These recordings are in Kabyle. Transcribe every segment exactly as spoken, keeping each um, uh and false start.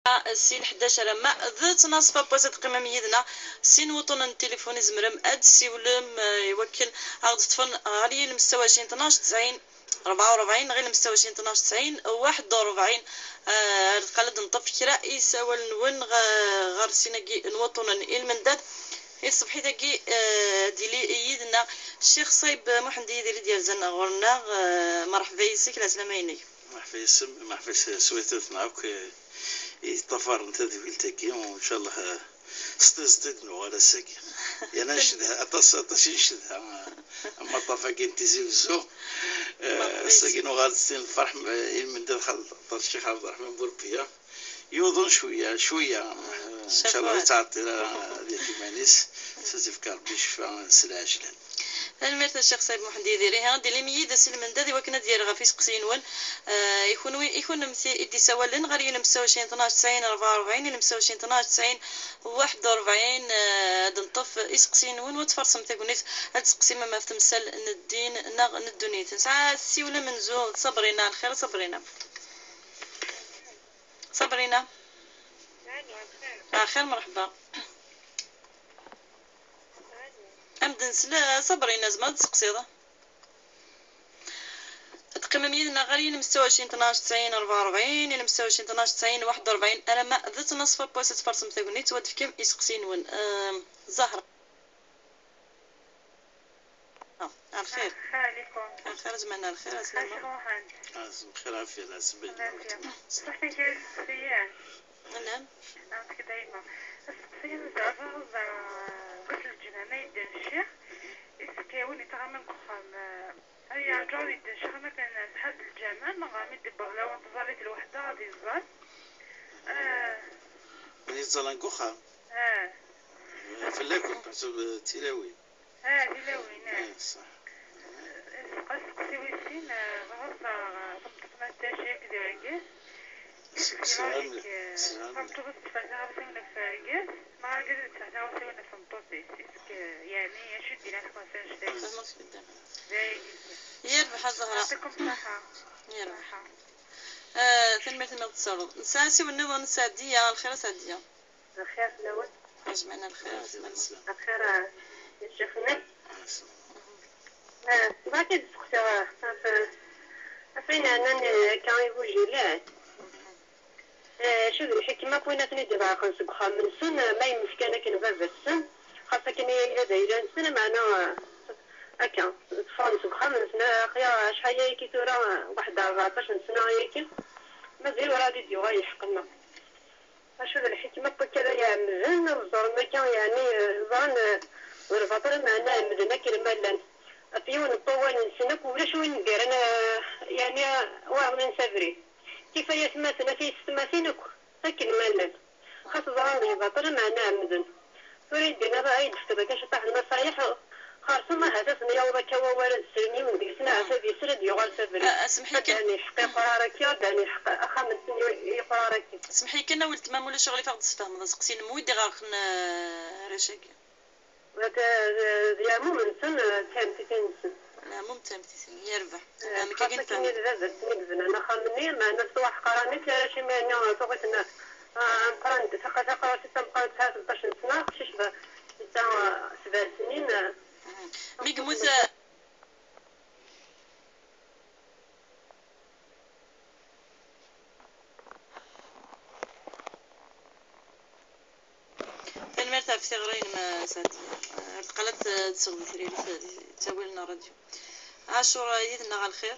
Si lḥdac alamma d ttnaṣfa n wass ad teqqimem yid-neɣ. Sin wuṭunen n tilifun i tzemrem ad d-tessiwlem, eh, i wakken ad ɣ-d-teṭṭfem ɣer yilem setta u ɛecrin tnac tesɛin rebɛa u rebɛin neɣ yilem setta u ɛecrin tnac tesɛin waḥed u rebɛin. Eh, ar deqqal ad d-neṭṭef kra isawalen-nwen ɣ-, ɣer sin-agi n wuṭunen i lmendad. I tṣebḥit-agi, eh, ad d-yili yid-neɣ Ccix Ṣayeb Muḥend Yidir i d-yerzan ɣur-neɣ. Eh, merḥba yes-k, lɛeslama-inek. Merḥba yes-m, merḥba s, s waytmaten akk, eh, i yeṭṭafaren tadwilt-agi, u ncallah, eh, s tiẓeṭ i d-nuɣal ass-agi. Yerna ncedha aṭas, aṭas i ncedha, eh, amaṭṭaf-agi n Tizi Wezzu. Eh, ass-agi nuɣal s tin lferḥ, eh, i lmendad xalṭ Ccix Ɛebderreḥman Burebbiya. Yuḍen cwiya, cwiya. Eh, ncallah ur yettɛeṭṭil ara ad yaf iman-is, s ad yefk Rebbi ccfa s lɛejlan. Tanemmirt a Ccix Ṣayeb Muḥend Yidir. Ihi, ad d-tilim yid-s i lmendad i wakken ad d-yerr ɣef iseqsiyen-nwen. Eh, i kunwi, i kunemti i d-isawalen ɣer yilem setta u ɛecrin tnac tesɛin rebɛa u rebɛin, yilem setta u ɛecrin tnac tesɛin waḥed u rebɛin, eh, ad d-neṭṭef iseqsiyen-nwen, u ad tfarsem tagnit, ad d-tseqsim ama ɣef temsal n ddin neɣ n ddunit. Nesɛa ssiwel amenzu d Sabrina. Lxir a Sabrina. Sabrina. Axir, merḥba. Amden s la-, Sabrina, tzemreḍ ad tseqsiḍ. Ad teqqimem yid-neɣ ɣer yilem setta u ɛecrin tnac tesɛin rebɛa u rebɛin, yilem setta u ɛecrin tnac tesɛin waḥed u rebɛin, alamma d ttnaṣfa n wass ad tfarsem tagnit, u ad d-tefkem iseqsiyen-nwen. Ehm, Zahra. Ah, الخير. السلام عليكم. الخير، جمعنا الخير، السلام. الخير، عافية، لا سبيل. العافية. صحتك يا سفيان. نعم. عافيك دايما. السقسية زعما، زعما، قلت للجنة ما يدير الشيخ، يسكاوني ترى من كخام، آه، هيا رجعوا يدير الشيخ، ما كان صحاب الجامع، ما غامي يدبر لو انتظريت الوحدة غادي يزال. آه. من يتزال نكوخام؟ آه. فلاكم، حسب تلاوي. اه، دي لوين، اه. ايه، صح. اسقسي ويسين، آه، غرفة، آه، تمطط ما تاشي كدي عيقاس. سلام، سلام. فهمتو بس تفاجأ غرفة ولا فاقاس، ما قدرت تفاجأ غرفة ولا فهمتو سي، سي، سك-، يعني، شو دينا الكونسيرج تاعي؟ فهمت جدا. زي يربح الزهرة. يعطيكم الصحة. يربح. صحة. آه، ثنميرت ما تصرف. نسعى سوى النظام سعدية، الخير سعدية. الخير في الأول. جمعنا الخير، السلام. الخير، آه، يا شيخنا. آه، بغيت نسقسي، آه، آه، فين أنا ن-، كان يبوجي له. آه، شو ذي الحكمة كوينة تني دابا خمس بخام من سن، ما يمسكن كان باب السن. خاصة كان يلا دايرة سنة معنا، آه، هكا. خمس بخام من سنة، خيا شحال هي كي تورا واحد أربعطاش سنة هي كي. ما زي ورا دي ديوغا يحقنا. Acu d lḥikma n wakka ara iɛemmden, ẓren akka, yeɛni, ẓran, eh, d lbaṭel, meɛna ɛemmden akken ma llan. Ɣef yiwen n wawal-nsen akk, ulac win d-irran, eh, yeɛni, waɛren-nnes abrid. Kif ay atmaten, a tiyessetmatin akk, akken ma llan. Xas ẓran d lbaṭel, meɛna ɛemmden. Tura i d-yenna, ay d-tefkeḍ akka ciṭṭaḥ n nnaṣayeḥ, xerṣum ahat ad ten-yaweḍ akka wawal ad slen yiwen deg-sen, ahat ad yesel ad yuɣal s abrid. Ah, ah, semḥ-iyi kan. Ad d-ɛni yeḥqi yeqrar akka, ad d-ɛni yeḥqi axxam-nsen yeqrar akka. Semḥ-iyi kan a weltma, ma ulac aɣilif ad ɣ-d-tesfehmeḍ aseqsi-nnem, wi d-iɣerqen, ah, arrac-agi? D, d, d leɛmum-nsen, ah, d tamtitin-nsen. Leɛmum d tamtitin, yerbeḥ. Eh, xaṭi akken d baba-tsen i yebnan axxam-nni, meɛna s waḥqaran-is, arrac imir-nni tuɣ-iten, ah, meqqren-d, taqa-, taqerruct-is tameqqrant tesɛa tleṭṭac n sna, aqcic d, netta, ah, sebɛa snin, ah. Mhm. Mi yemmut, ah, Tanemmirt ɣef tiɣri-inem a Sɛdiya. Ar deqqal ad d-tesɣem tririt, ttawil n ṛṛadyu. Ɛacur yid-neɣ a lxir.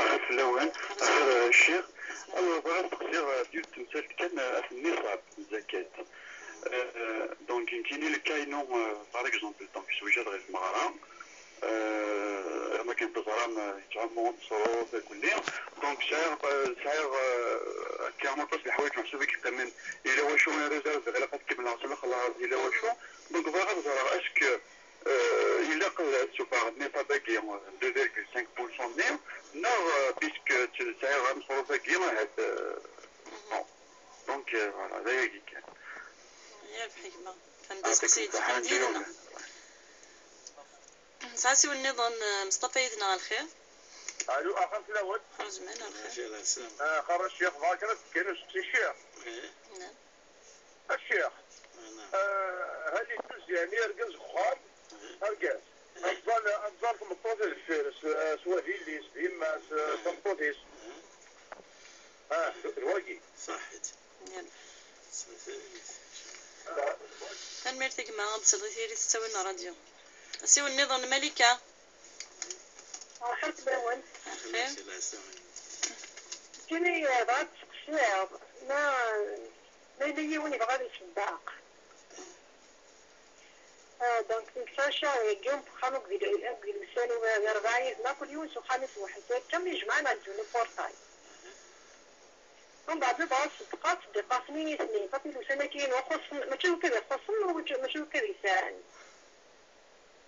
Axir fell-awen, axir, eh, ccix. Alors, bɣiɣ ad steqsiɣ, eh, ɣef yiwet n temsalt kan, eh, ɣef nniṣab n zzakat. Eh, donc, nekkini le cas-inu, eh, par exemple, donc, zewǧeɣ di tmeɣra. Eh, am akken teẓram, eh, yettɛummu ṣṣruf akkenni. Donc, sɛiɣ, eh, sɛiɣ, eh, akka aṭas n leḥwayeǧ meḥsub i yeqqimen, yella wacu i réserve, ilaq ad kemmleɣ s lexlaṣ, yella wacu. Donc, bɣiɣ ad ẓreɣ, est-ce que, eh, ilaq ad ssufɣeɣ nniṣab-agi, eh, deux virgule cinq pour cent-nni, neɣ, eh, puisque sɛiɣ ameṣruf-agi, ahat, eh, bon. Donc, eh, voilà, d ayagi kan. Yerbeḥ gma. Anda aseqsi yid-neɣ. Nesɛa asiwel nniḍen, eh, Meṣṭafa yid-neɣ a lxir. Alo, axir fell-awen. Xerǧ meɛna a lxir. Xerǧ ccix, bɣa kan ad d-kkren aseqsi ccix. Yeɛni argaz deg uxxam, argaz. Ad tẓal, ad tẓal tmeṭṭut deffir-s, s, s wahil-is, d yemma-s, s tmeṭṭut-is. Ah, d, d wagi. Ṣaḥit. Yal. Tanemmirt a gma, ad d-tesleḍ i tiri tettawin n ṛṛadyu. Asiwel nniḍen, Malika. Axir fell-awen. Axir. Nekkini, eh, bɣiɣ ad d-seqsiɣ, ma, ma yella yiwen yebɣa ad iṣeddeq. Ah, donc, nekk sɛiɣ ccɛer-agi n uxxam akked, akked lewsan-iw d rebɛa yid-neɣ, kul yiwen s uxxam-is weḥd-s, akka mi jemɛen ad ǧǧun le portail. Mbeɛd, bɣiɣ ṣedqa, ṣeddiqeɣ-ten i nitni, xaṭi lewsan-agi-inu xuṣṣen, mačči d nekk ad ixuṣṣen, mačči, mačči d nekk ad yesɛan.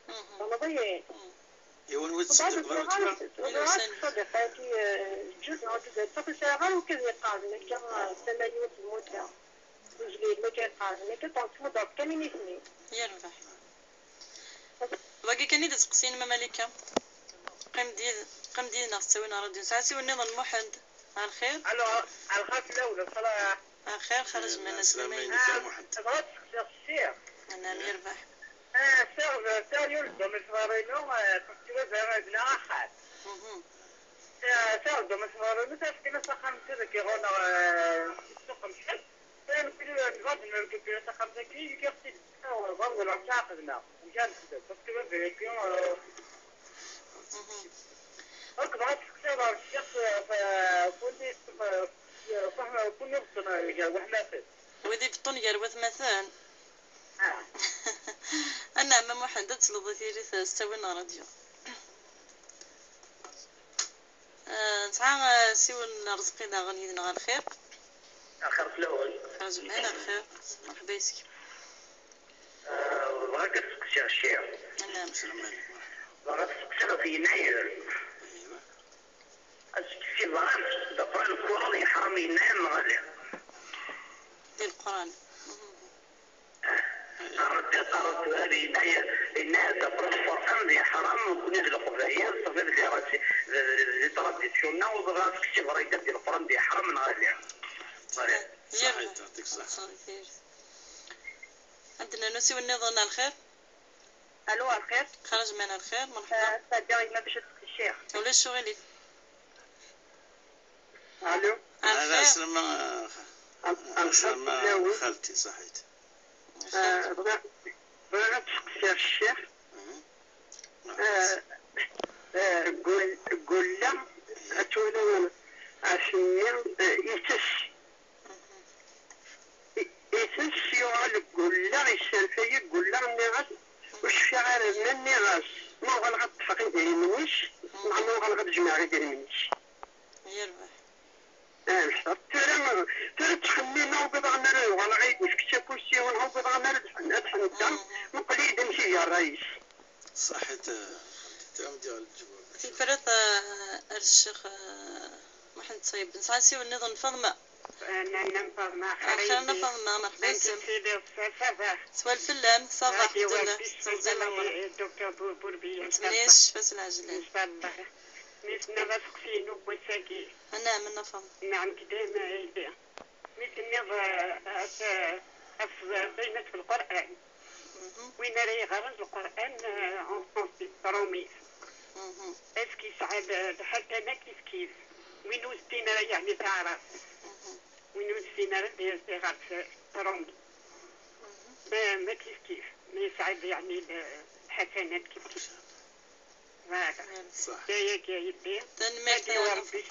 Tfehmeḍ-iyi? Yiwen wi teṣeddiqeḍ ara tebɣa? Bɣiɣ ṣeddiqa-agi, eh, ǧǧut neɣ ǧǧut, safi sɛiɣ ara nekk ad yeqqaren akka, eh, tamaynut lmudda. Ujlil, ma kan yeqqaren akka, donc tmuddeḍ kan i nitni. Yerbeḥ. Wagi kan i d aseqsi-inem a Malika. Qqim-d yid-, qqim-d yid-neɣ s ttawin ṛṛadyu. Nesɛa asiwel nniḍen, Muḥend. Ɛelxir? Alo, ɛelxir fell-awen, ṣṣalaḥ. Ɛelxir, xarǧ min aslama. Ah, Muḥend. Bɣiɣ ad d-seqsiɣ ccix. Anɛam, yerbeḥ. Ah, sɛiɣ, sɛiɣ yiwen n umiṣwar-inu, ah, parce que baba yebna axxam. Mhm. Ah, sɛiɣ umiṣwar-inu, parce que ma s axxam-nsen deg iɣunneɣ, ah, ssuq mḥel. Nekkni nebɣa ad nrekupiri taxxamt-agi, giɣ-tt-id ɣer wala ttɛaqedna. Amek ara nexdem? Parce que baba-agi, euh, mhm. Akk bɣiɣ ad seqsiɣ ɣer ccix, euh, f-, f-, kunni, f-, f-, kunni ibeṭṭen gar watmaten. Wid ibeṭṭen gar watmaten? Ah. Anɛam a Muḥend, ad tesleḍ i tiri s ttawin n ṛṛadyu. Ah, nesɛa, ah, asiwel n Ṛezqi daɣen yid-neɣ, ɛelxir. Ɛelxir fell-awen. Xarǧ min aɛelxir. Merḥba yes-k. Ah, bɣiɣ ad seqsiɣ ccix. Anɛam. Bɣiɣ ad seqsiɣ ɣef yennayer. Est-ce que c'est vrai, d'après le Coran, yeḥṛem yennayer neɣ ala? Di Leqran. Rebbi, Rebbi, yenna-yas, yenna-yas, après Lqur'an, d yeḥram, nekkni d Leqbayel, ṣafi, d les racines, d, d, d les traditions-nneɣ, ur ẓriɣ est-ce que c'est vrai, di Leqran d yeḥram neɣ ala. Ṣaḥit, yeɛṭik ṣṣeḥḥa. Ad d-nernu asiwel nniḍen, ɛelxir. Alo, ɛelxir. Xarǧ min ɛelxir, merḥba. Ah, ttɛeddiɣ a gma bac ad d-seqsiɣ ccix. Ulac ccɣel-ik. Alo. Ɛelxir. Ɛelxir. Ɛelxir, ɛelxir. Ɛelxir, ɛelxir fell-awen. Xalti, ṣaḥit. Ah, bɣiɣ, bɣiɣ ad d-seqsiɣ ccix. Mhm. Ah, ah, gul-, gulla, ad twalaḍ, ass-nni, ah, itess. I-, itess, yuɣal deg ullaɣ, yesserfay deg ullaɣ, nniɣ-as, ur cfiɣ ara, ma nniɣ-as, ma uɣaleɣ ad ṭṭfeɣ idrimen-is, neɣ ma uɣaleɣ ad jemɛeɣ idrimen-is. Yerbeḥ. Ah, tura, tura ttxemmimeɣ, ugadeɣ mi ara uɣaleɣ ad yi-d-yefk ttawil, ugadeɣ mi ara d-ḥen-, ad ḥenteɣ, mhm, meqqel-iyi-d amek iga ṛṛay-is. Ṣaḥit, eh, xalti, tura am d-yaɣ leǧwab. Tifrat, eh, ar ccix, eh, Muḥend Ṣayyeb. Nesɛa asiwel nniḍen, Faḍma. Nna Faḍma, axir a Faḍma, merḥba yes-m. Swal fell-am, ṣabaḥ, ḥemdullah. Ttmenyya ccfa s lɛejlan. Inshallah. Mi tenniḍ aseqsi-inu n wass-agi. Anɛam, nna Faḍma. Nɛam, kdem a yelli. Mi tenniḍ, eh, af, af, af, baynat fi Lqur'an. Mhm. Win ara yeɣren Lqur'an, eh, en français, s tṛumit. Mhm. Est-ce que yesɛa l-, lḥasana kif kif? Win ur yessin ara, yeɛni taɛrabt. Mhm. Win ur yessin ara, ad iɣer s, s tṛumit. Mhm. Ma, ma kif kif, ma yesɛa, yeɛni, l-, lḥasanat kif kif. Voilà. Ṣaḥ. D ayagi ay yelli. Tanemmirt. Ad yawi Rebbi.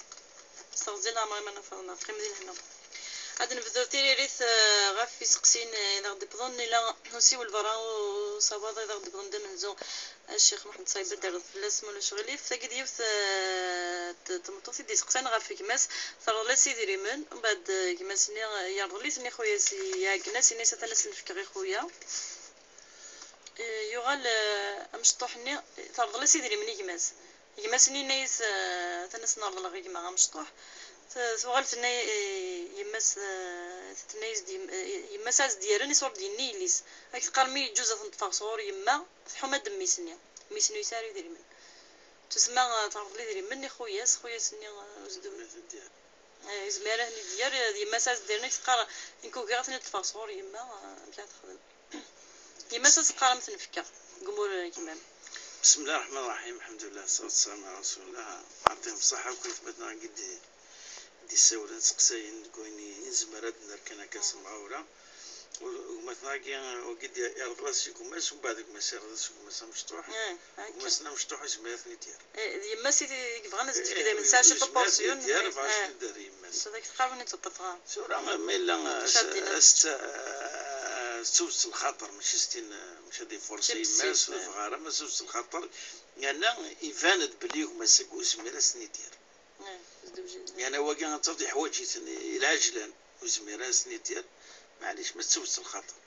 S teɣzi n leɛmer-im a Faḍma, qqim di lehna. Ad nebdu tiririt, eh, ɣef iseqsiyen, eh, i d aɣ-d-iwwḍen, ila usiwel berra usawaḍ i d aɣ-d-iwwḍen d amenzu, a Ccix Muḥend Ṣayyeb, ad d-terreḍ fell-as ma ulac aɣilif. Tagi d yiwet, eh, n tmeṭṭut i d-iseqsan ɣef gma-s, terḍel-as idrimen, mbeɛd, eh, gma-s-nni, eh, yerḍel-iten i xuya-s, iɛeggen-as, yenna-as atan ad sen-fkeɣ i xuya. Eh, yuɣal, eh, amecṭuḥ-nni, terḍel-as idrimen i gma-s. Gma-s-nni yenna-yas, eh, atan ad sen-reḍleɣ i gma amecṭuḥ. T-, tuɣal tenna, eh, yemma-s, eh, tenna-yas-d yem-, eh, yemma-s ad as-d-yerren is ur d-yenni yelli-s. Ad ak-teqqar mi yeǧǧuz ad ten-ṭṭfeɣ sɣur yemma, tḥuma-d mmi-s-nni. Mmi-s-nni ur yesɛi ara idrimen. Tusma, eh, terḍel idrimen i xuya-s, xuya-s-nni, eh, ur s-d-, eh, yezmer ad ten-id-yerr, eh, d yemma-s ad as-d-yerren, ad ak-teqqar, nekk ugiɣ ad ten-id-ṭṭfeɣ sɣur yemma, eh, amek ara texdem? Yemma-s ad teqqar am tnefka deg umur n yemma-m. بسم الله الرحمن الرحيم. الحمد لله والصلاة والسلام على رسول الله. Ɛṭim ṣṣeḥḥa akk i tbatna i d-, d-issawlen, seqsayen deg wayen i nezmer ad d-nerr kan akka s lemɣawla. U gma-tneɣ-agi, wagi d-, irḍel-as i gma-s, umbeɛd gma-s irḍel-as i gma-s amecṭuḥ. Gma-s-nni amecṭuḥ ur yezmir ad ten-id-yerr. Eh, d yemma-s i t-, i yebɣan ad t-id-yerr, ma tesɛa ciṭ n portion. Yebɣa ad t-id-yerr, yebɣa ad ten-id-yerr yemma-s. Tura ma yella, eh, s-, s-, s-, s tewset lxaṭer, mačči s tin, mačči ad ifurṣi yemma-s, ur tebɣa ara, ma s tewset lxaṭer, yerna iban-d belli gma-s-agi ur yezmir ad s-ten-id-yerr. Yerna wagi ad tafeḍ yeḥwaǧ-iten i lɛejlan, ur yezmir ara ad s-ten-id-yerr, maɛlic, ma s tewset lxaṭer.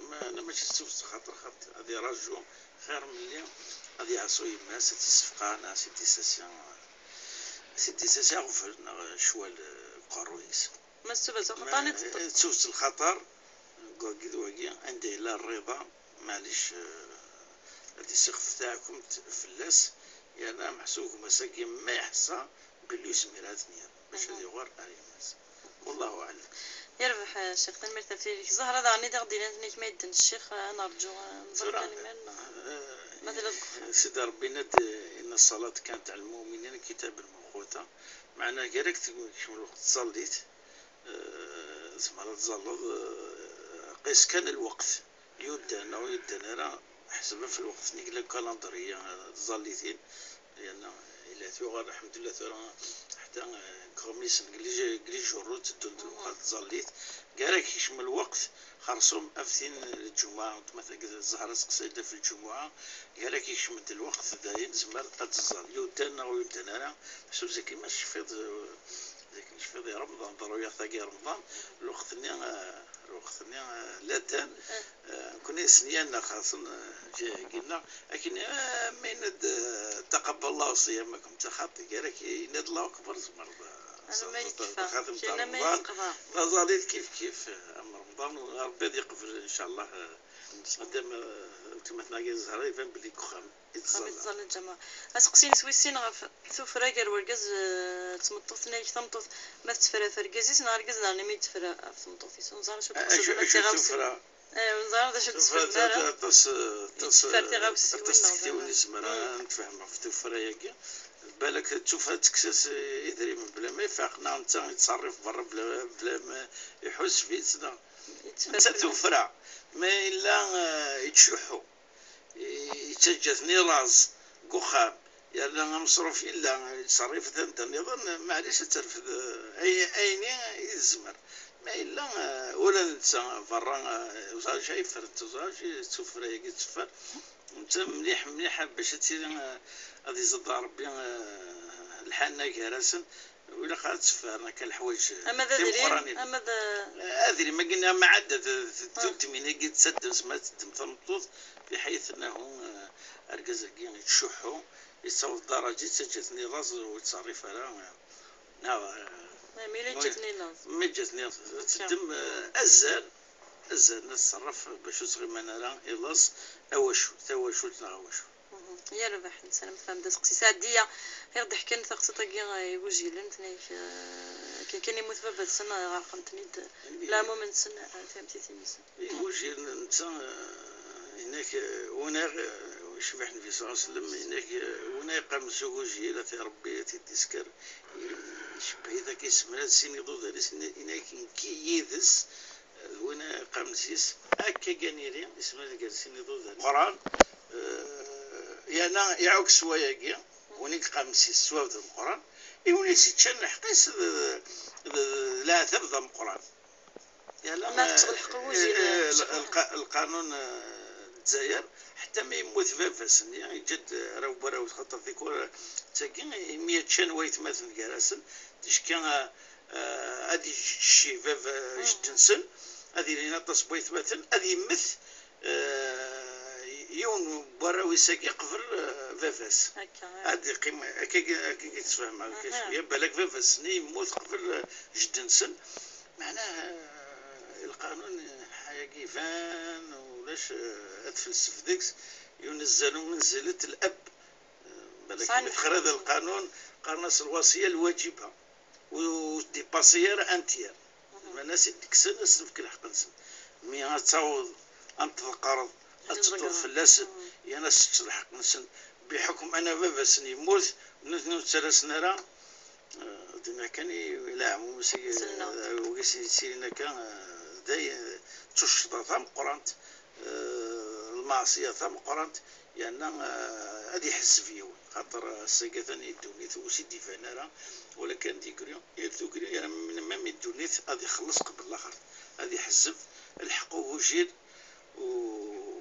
Ma, ma mačči s tewset lxaṭer, xaṭ ad iraju xir mlli ad iɛṣu yemma-s, ad t-issefqeɛ, neɣ ad t-id-issasi, ad t-id-issasi aɣbel neɣ ccwal deg uqerruy-is. Ma s tewset lxaṭer, ad tewset lxaṭer deg wagi d wagi, anda yella rriḍa, maɛlic, eh, ad d-issixfef taɛkumt fell-as, yerna meḥsub gma-s-agi ma iḥṣa belli ur yezmir ara ad ten-yerr, bac ad yuɣal ar yemma-s. Wallahu aɛlam. Yerbeḥ, eh, Ccix, tanemmirt ɣef tiririt. Zahra daɣen i d aɣ-d-inan, tenna-k ma yedden ccix, eh, ad nerǧu, eh, nẓer kan imir neɣ ma tella deg uxxam. Sidi Rebbi yenna-d, إن الصلاة كانت على المؤمنين كتابا موقوتا. Meɛna gar-ak tekcem lweqt tẓallit, eh, tzemreḍ ad tẓalleḍ, eh, qis kan lweqt. Yuddan neɣ ur yuddan ara, ḥseb ɣef lweqt-nni i yella deg ukalandriya, eh, tẓallitin, yerna ila tuɣal, lḥemdullah, tura ḥetta, eh, deg iɣmisen, deg les, deg les jours ur tteddunt lewqat tẓallit, gar-ak yekcem lweqt, xersum af tin n lǧumuɛa, weltma-tagi Zahra seqsay-d ɣef lǧumuɛa, gar-ak yekcem-d lweqt dayen tzemmer ad tẓall, yuddan neɣ ur yuddan ara, meḥsub zaki ma tecfiḍ, eh, Zik necfiḍ i Remḍan, ḍerruyaɣ tagi i Remḍan, lweqt-nni, eh, lweqt-nni, eh, la atan, eh, nekkni s nniya-nneɣ xaṣen, eh, ǧiha-agi-nneɣ, akken, eh, ma yenna-d, eh, taqabbal Llahu ṣiyamakum, xaṭi gar-ak yenna-d Llahu akbar, tzemreḍ, eh, ad txatimeḍ Remḍan, taẓallit kif kif, eh, am Remḍan, Rebbi ad yeqbel, ncallah, eh, madam, eh, weltma-tneɣ-agi Zahra, iban belli deg uxxam. Xamis ẓẓal lǧameɛ. Aseqsi-ines wis sin ɣef tufra gar urgaz, eh, d tmeṭṭut, nna-k tameṭṭut ma tettefra ɣef urgaz-is, neɣ argaz daɣen imi yettefra ɣef tmeṭṭut-is. Ur neẓri acu teqsed ma d tiɣawsiwin. Eh, ur neẓri d acu d-ttefren ara. Aṭas, aṭas, aṭas tektiwin i zemreɣ ad n-tfehmeɣ ɣef tufra-agi. Balak d tuffra tekkes-as idrimen bla ma ifaq, neɣ netta yettṣerrif berra bla, bla ma iḥuss bit, neɣ netta tuffra. Ma yella, eh, yettcuḥḥu. Yettaǧǧa-ten i laẓ deg uxxam, yerna ameṣruf yella, yettṣerrif-it anda nniḍen, maɛlic ad terfed, eh, ay-, ayen i tezmer. Ma yella, eh, ula d netta berra, eh, uẓaǧ ay ffrent uẓaǧ, d tuffra-agi tetteffer. Netta mliḥ, mliḥ bac ad tili, eh, ad iẓeḍ Ṛebbi, eh, lḥanna gar-asen. Ilaq ad tteffren akka leḥwayeǧ timeqqranin. Ama d adrim. Ama d adrim-agi, ama ɛad d tuddmin-agi d-teddem, ma teddem tameṭṭut, fi ḥayet annahu, eh, argaz-agi yettcuḥḥu, yettaweḍ daraǧa yettaǧǧa-ten i laẓ ur yettṣerrif ara, eh, neɣ, eh, mi la yeǧǧa-ten i laẓ. Mi yeǧǧa-ten i laẓ. Ad teddem, eh, azal, azal n tṣerref bac ur ttɣiman ara i laẓ, awacu, tawacult neɣ awacu. Yerbeḥ, nessaram tfehmem-d aseqsi. Sɛeddiya i ɣ-d-ḥkan taqsiṭ-agi, eh, igujilen, tenna-k, eh, akken kan yemmut baba-tsen, eh, ɣerqen-ten-id leɛmum-nsen, eh, tiɛemtitin-nsen. Igujilen netta, eh, yenna-k, eh, win ay, eh, yecbeḥ Nnbi ṣella Llahu ɛalayhi wa sellem, yenna-k, eh, win ay yeqqimen s ugujil, ad t-, Ṛebbi ad t-id-isker, icebbeḥ-it akka, isemma-t sin iḍudan-is, yenna-k nekk yid-s, d win iqamen s yis, akka gan iri, isem ad gar sin iḍudan. Meqqran, eh, yerna iɛukk s wayagi, win i yeqamen s yis s wabd ameqqran, i win i s-iččan lḥeqq-is d, d, d leɛtab d ameqqran. Yerna, ma tettɣelqeɣ eh, ugujil, eh, eh, lqa-, lqanun, eh, n Lezzayer, ḥetta mi yemmut baba-s-nni, yeǧǧa-d arraw n warraw-is, xaṭer tikwal, eh, d tagi, imi ččan waytmaten gar-asen, ticki, eh, eh, ad yečč baba, jeddi-nsen, ad ilin aṭas n waytmaten, ad yemmet, eh, yiwen n warraw-is-agi qbel, eh, baba-s. Akka, eh. Ad iqqim, akka, akka i d-sfehmeɣ, akka cwiya, balak baba-s-nni yemmut qbel, eh, jeddi-nsen. Meɛna, eh, lqanun, eh, ḥayagi iban, ulac, eh, ad tfelsef deg-s, yunezzalu menzilet l-ab. Eh, balak mi texriḍ lqanun, qqaren-as lwasiya lwaǧiba. Ur, ur tdipasi ara un tiers. Lmeɛna-s i d-kksen, ad s-nefk lḥeqq-nsen. Mi ad taweḍ, Ad tḍeqqreḍ, ad tedduḍ fell-asen, yerna ad teččeḍ lḥeqq-nsen. Biḥukm ana baba-sen yemmut, nutni ur ttalasen ara. Eh, dinna kan i leɛmum-is, eh, wigi s-, yettilin akka, eh, day, eh, d tuccḍa tameqqrant, eh, lmeɛṣiyat tameqqrant, yerna, eh, ad iḥezzeb yiwen, xaṭer, eh, ass-agi atan i ddunit ur s-id-iban ara, wala kan d igri, yal tugri, yerna mem-, mem i ddunit ad ixelleṣ qbel laxert, ad iḥezzeb lḥeqq ugujil, u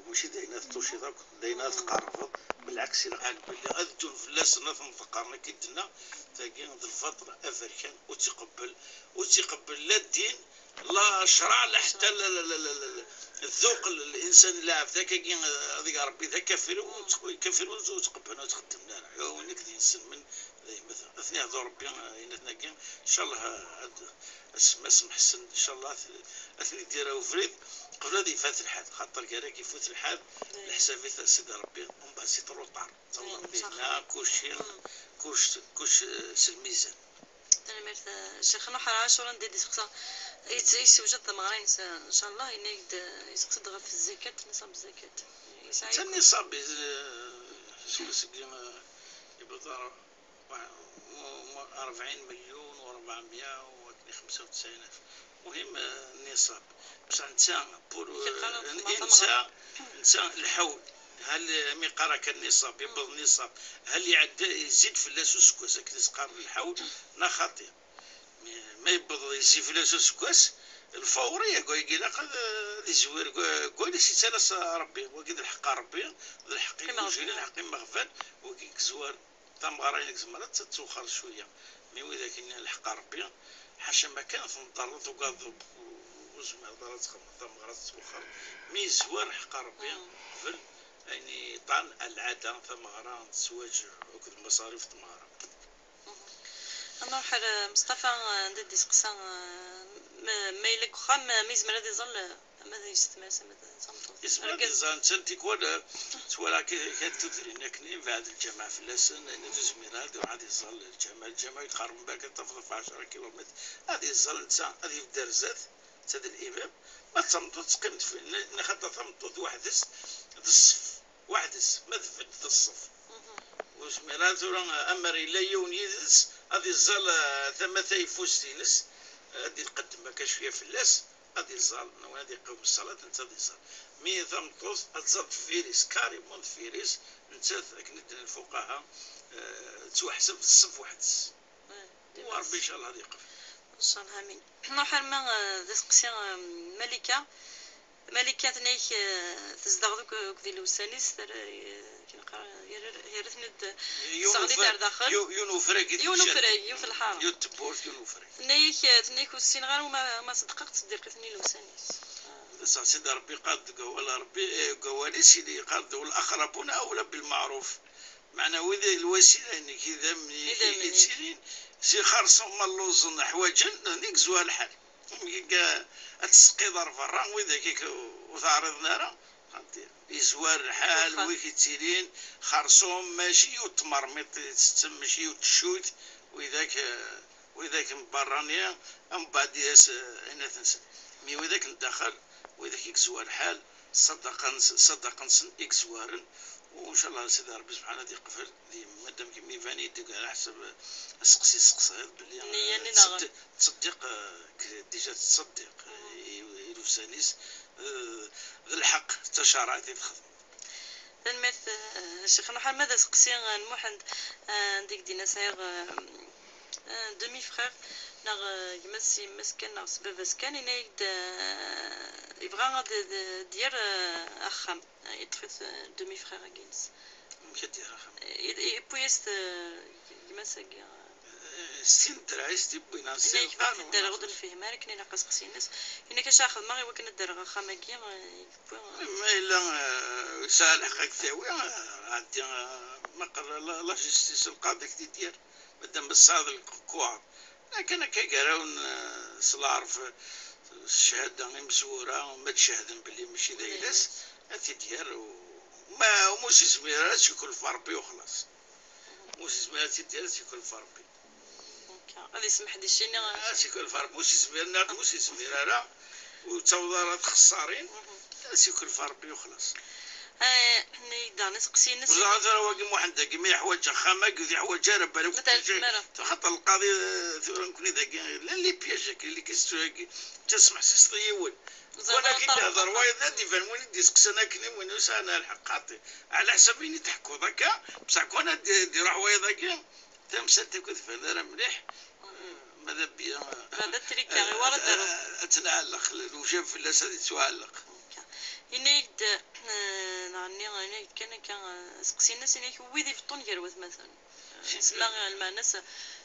mačči d ayen ad tuciḍ akk, d ayen ad tqerrbeḍ, belɛeks ilaq belli ad ddun fell-asen, ad ten-ḍeqqren, akka i d-tenna, tagi d lbaṭel aberkan, ur tt-iqebbel, ur tt-iqebbel la ddin, la ccreɛ, la ḥetta la, la, la, la, la, la, ذوق الإنسان, lɛebd akkagi, ad iṛebbi d akafir, ur tt-, kafir ur tt-, ur tt-qebblen, ur tt-xeddmen ara. Win i d-yenselmen, dayma ad ten-ihdu Ṛebbi, eh, ayen-agi, ncallah, eh, ad, asemma-s Mḥsen, ncallah, ad, ad ten-id-yerr ubrid, qbel ad yefat lḥal, xaṭer gar-ak ifut lḥal, leḥsab-it a Sidi Ṛebbi, umbeɛd c'est trop tard. Ttawḍeḍ dinna, kullci, kullci, kullci, eh, s lmizan. Tanemmirt, eh, Ccix Nuḥ Ɛacur, anda i d-iseqsa, yet-, yessewjad tameɣra-ines, eh, ncallah, yenna-ak-d, eh, yesteqsa-d ɣef zzakat, nisab zzakat. Yesɛa d nisab, eh, seg, seg, eh, يبدو أربعين مليون وأربعمية وخمسة وتسعين ألف. المهم، آه، النصاب. بصح نتا بور، آه، نتا، نتا الحول، هل مقارا كان النصاب، يبلغ النصاب، هل يعد يزيد في اللاس وسكواس هكذا سقار الحول؟ نا خاطي. ما يبلغ يزيد في اللاس وسكواس الفوري، يقول لك لا قد، آه، يزوير، يقول، يقول لي سي تالاس ربي، وقد الحق ربي، الحق يموجي، الحق يمغفل، وقد يزوار. Tameɣra-inek tzemreḍ ad tt-twexxreḍ cwiya, mi widak-nni lḥeqq n Ṛebbi, ḥaca ma kan tenḍerreḍ, tugadeḍ ur tezmireḍ ara ad txedmeḍ tameɣra ad tt-twexxreḍ, mi yezwar lḥeqq n Ṛebbi qbel ayen yeṭṭan lɛada, tameɣra d zzwaǧ akked lmaṣarif n tmeɣra. Ad nruḥ ar Meṣṭafa, anda i d-iseqsa, ma, ma yella deg uxxam, ma yezmer ad iẓẓel, ama d yessetma-s, ama d tameṭṭut. Yezmer ad iẓẓel netta, tikwal, eh, twala k-, kra n tudrin akken, yebɛed lǧameɛ fell-asen, ayen ur yezmir ara ad iruḥ ad iẓẓel lǧameɛ. Lǧameɛ yeqreb berk ad tafeḍ ɣef ɛecra kilumitr, ad iẓẓel netta, ad yebder zdat, netta d limam, ma d tameṭṭut teqqim deffir, nna-, xaṭer tameṭṭut weḥd-s d ṣṣef, weḥd-s, ma tbedd d ṣṣef. Ur yezmir ara tura, amer yella yiwen yid-s, ad iẓẓel, eh, tama tayeffust-ines, ad d-iqeddem akka cwiya fell-as, ad iẓẓal, neɣ ad iqewm ṣṣalat, netta ad iẓẓal. Mi tameṭṭut ad tẓall deffir-is, carrément deffir-is, nettat, akken i d-nnan lfuqaha, eh, tettwaḥseb d ṣṣef weḥd-s. U Ṛebbi, ncallah, ad yeqbel. Ncallah, amin. Nruḥ arma, eh, d aseqsi, eh, Malika. Malika tenna-ak, eh, tezdeɣ deg, deg di lewsan-is, terra, eh, akken qqar, yerra-, yerra-ten-id, yiwen teɣli ufrag, ar daxel. Yiw-, yiwen ufrag i yiwen teǧǧa. Ufrag, yiwet lḥara. Yiwet tewwurt, yiwen ufrag. Tenna-ak, tenna-ak ur ssineɣ ara uma, uma ṣeddqeɣ ttseddiqit-nni lewsan-is. D ṣṣeḥ, Sidi Ṛebbi yeqqar-d deg wawal Ṛebbi, eh, deg wawal-is, yeqqar-d: "والأقربون أولى بالمعروف." Meɛna wid i lwasila-inek, idammen-ik, idammen-ik i yettilin, si xerṣum ma lluẓen, ḥwaǧen, nnig zwar lḥal. Ad tesqiḍ ar berra, widak i k-, ur teɛriḍen ara, yezwar lḥal, wid yettilin xerṣum, mačči yiwet tmermiṭ i tettettem, mačči yiwet teccut, widak, eh, widak n berrani, mbeɛd i as, eh, inat-nsen. Mi widak n daxel, widak i yezwar lḥal, ṣṣadaqa-nsen, ṣṣadaqa-nsen i yezwaren, u ncallah Sidi Ṛebbi subḥana ad yeqbel, di madam kemm iban-iyi-d deg ɛla ḥsab aseqsi tesseqsayeḍ belli, eh, nniya-nni neɣ ttṣeddi-, ttṣeddiq, eh, k-, déjà tettṣeddiq, eh, i, i lewsan-is, eh, d lḥeqq, d tacaṛɛit i txedmeḍ. Tanemmirt, eh, Ccix Muḥend. Ma d aseqsi, eh, n Muḥend, eh, anda i k-d-yenna sɛiɣ, eh, eh, demi-frère, neɣ, eh, gma-s s yemma-s kan, neɣ s baba-s kan, yenna-yak-d, eh, yebɣa ad d-, d-, d-yerr, eh, axxam. Eh, yeṭṭef-it, eh, demi-frère-agi-ines. Amek ad d-yerr axxam? Eh, yewwi-yas-t, eh, gma-s-agi, eh. Eh, s tin n ddreɛ i s-t-yewwin, neɣ s lqanun. Yenna-yak bɣiɣ ad d-rreɣ, ur d-nefhim ara akken ilaq aseqsi-ines. Yenna-k acu ara xedmeɣ i wakken ad d-rreɣ axxam-agi, eh, yewwi, eh. Ma yella, eh, yesɛa lḥeqq ad k-t-yawi, eh, ɛeddi, eh, ma qal la, la justice, lqaḍi ad k-t-id-yerr. Madam tesɛiḍ lkuɛer. Akken akka gar-awen, eh, s lɛerf, eh, s cchada imezwura, ma d-cehden belli mačči d ayla-s, ad t-id-yerr, u ma, u ma ur s-yezmir ara, ad s-ikelf Ṛebbi u xlaṣ. Ma ur s-yezmir ara ad t-id-yerr, ad s-ikelf Ṛebbi. Akka. Ad isemmeḥ di cci-nni. Ad s-ikelf Ṛebbi, ur s-yezmir, neɣ ur s-yezmir ara, ur ttaweḍ ara txessarin, ad s-ikelf Rebbi uxlaṣ. Nna-yi-d daɣen aseqsi-ines. Ur ẓriɣ ara wagi Muḥend-agi ma yeḥwaǧ axxam-agi ur yeḥwaǧ ara balak. Axaṭer lqaḍi, eh, tura nekni dagi llan les pièges-agi, les questions-agi d tasmeḥsist i yiwen. Wala k-id-ihder wayeḍ ad d-iban win i d-iseqsan akken i win ur sɛan ara lḥeqq xaṭi. Ɛla ḥsab ayen i d-tḥekkuḍ akka, bṣaḥ kan ad d-iruḥ wayeḍ-agi, tamsalt akk ur tban ara mliḥ. Ma d abya, ma d atrika, iwala ad tnɛelleq, lewjab fell-as ad yettwaɛelleq. Yenna-yak-d, eh, neɣ nni, yenna-yak-d kan akka, eh, aseqsi-nnes, yenna-yak wid ibeṭṭun gar watmaten. Nesma lmeɛna-s,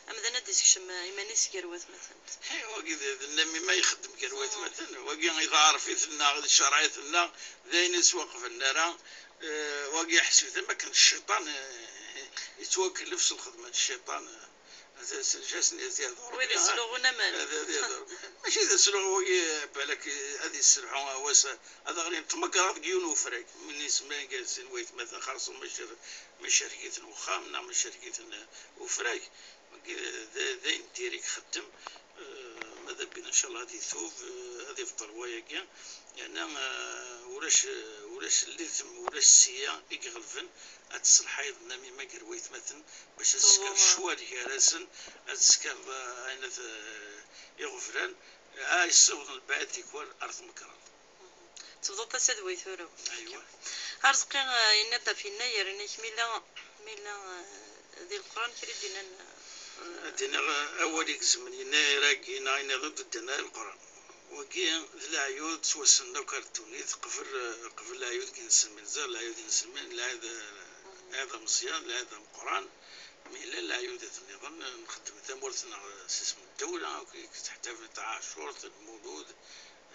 amdan ad d-isekcem, eh, iman-is gar watmaten. Wagi d, d nnamima ixeddem gar watmaten, wagi iḍeɛref-iten-nneɣ, d ccerɛ-iten-nneɣ, d ayen ur swaqblen ara. Eh, wagi ḥsib am akken cciṭan, eh, yettwakellef s lxedma n cciṭan, eh, ad as-, ad as-, ad as-yehder. Wid yesluɣun aman. Ad, ad yehder. Mačči d asluɣ wagi, balak ad yesselḥu, awas ad aɣlin tmegraḍ deg yiwen ufrag. Win yesman gar sin waytmaten xerṣum ma icer-, ma icerreg-iten uxxam neɣ ma icerreg-iten ufrag. Wagi d, d ayen n diri i ixeddem. Eh, ma d abin, ncallah, ad itub, eh, ad ibṭel wayagi. Yerna, eh, ulac, ulac litem, ulac ssiyya i iɣelben. Ad tesselḥayeḍ nnamima gar waytmaten bac ad tesker ccwal gar-asen, ad tesker, eh, ayen at, eh, iɣeblan, eh, yessiwḍen lbaɛd tikwal ar tmekraḍt. Tebḍuḍ-as adway tura. Aywa. Arezqi, eh, yenna-d ɣef yennayer, yenna-k mi yella, mi yella, eh, di Leqran kra i d-yennan, eh, ad d-iniɣ, eh, awal igezmen, yennayer-agi neɣ ayen nniḍen d-ddin ar Leqran. Wagi d leɛyud ttwassnen akk ar ddunit qbel, eh, qbel leɛyud n yinselmen. Ziɣ leɛyud n yinselmen, lɛid, eh, lɛid ameẓyan, lɛid ameqqran. Mi llan leɛyudat nniḍen, eh, nxeddem tamurt-nneɣ, eh, s isem n ddawla, akk i yettḥettaben taɛacurt, lmulud,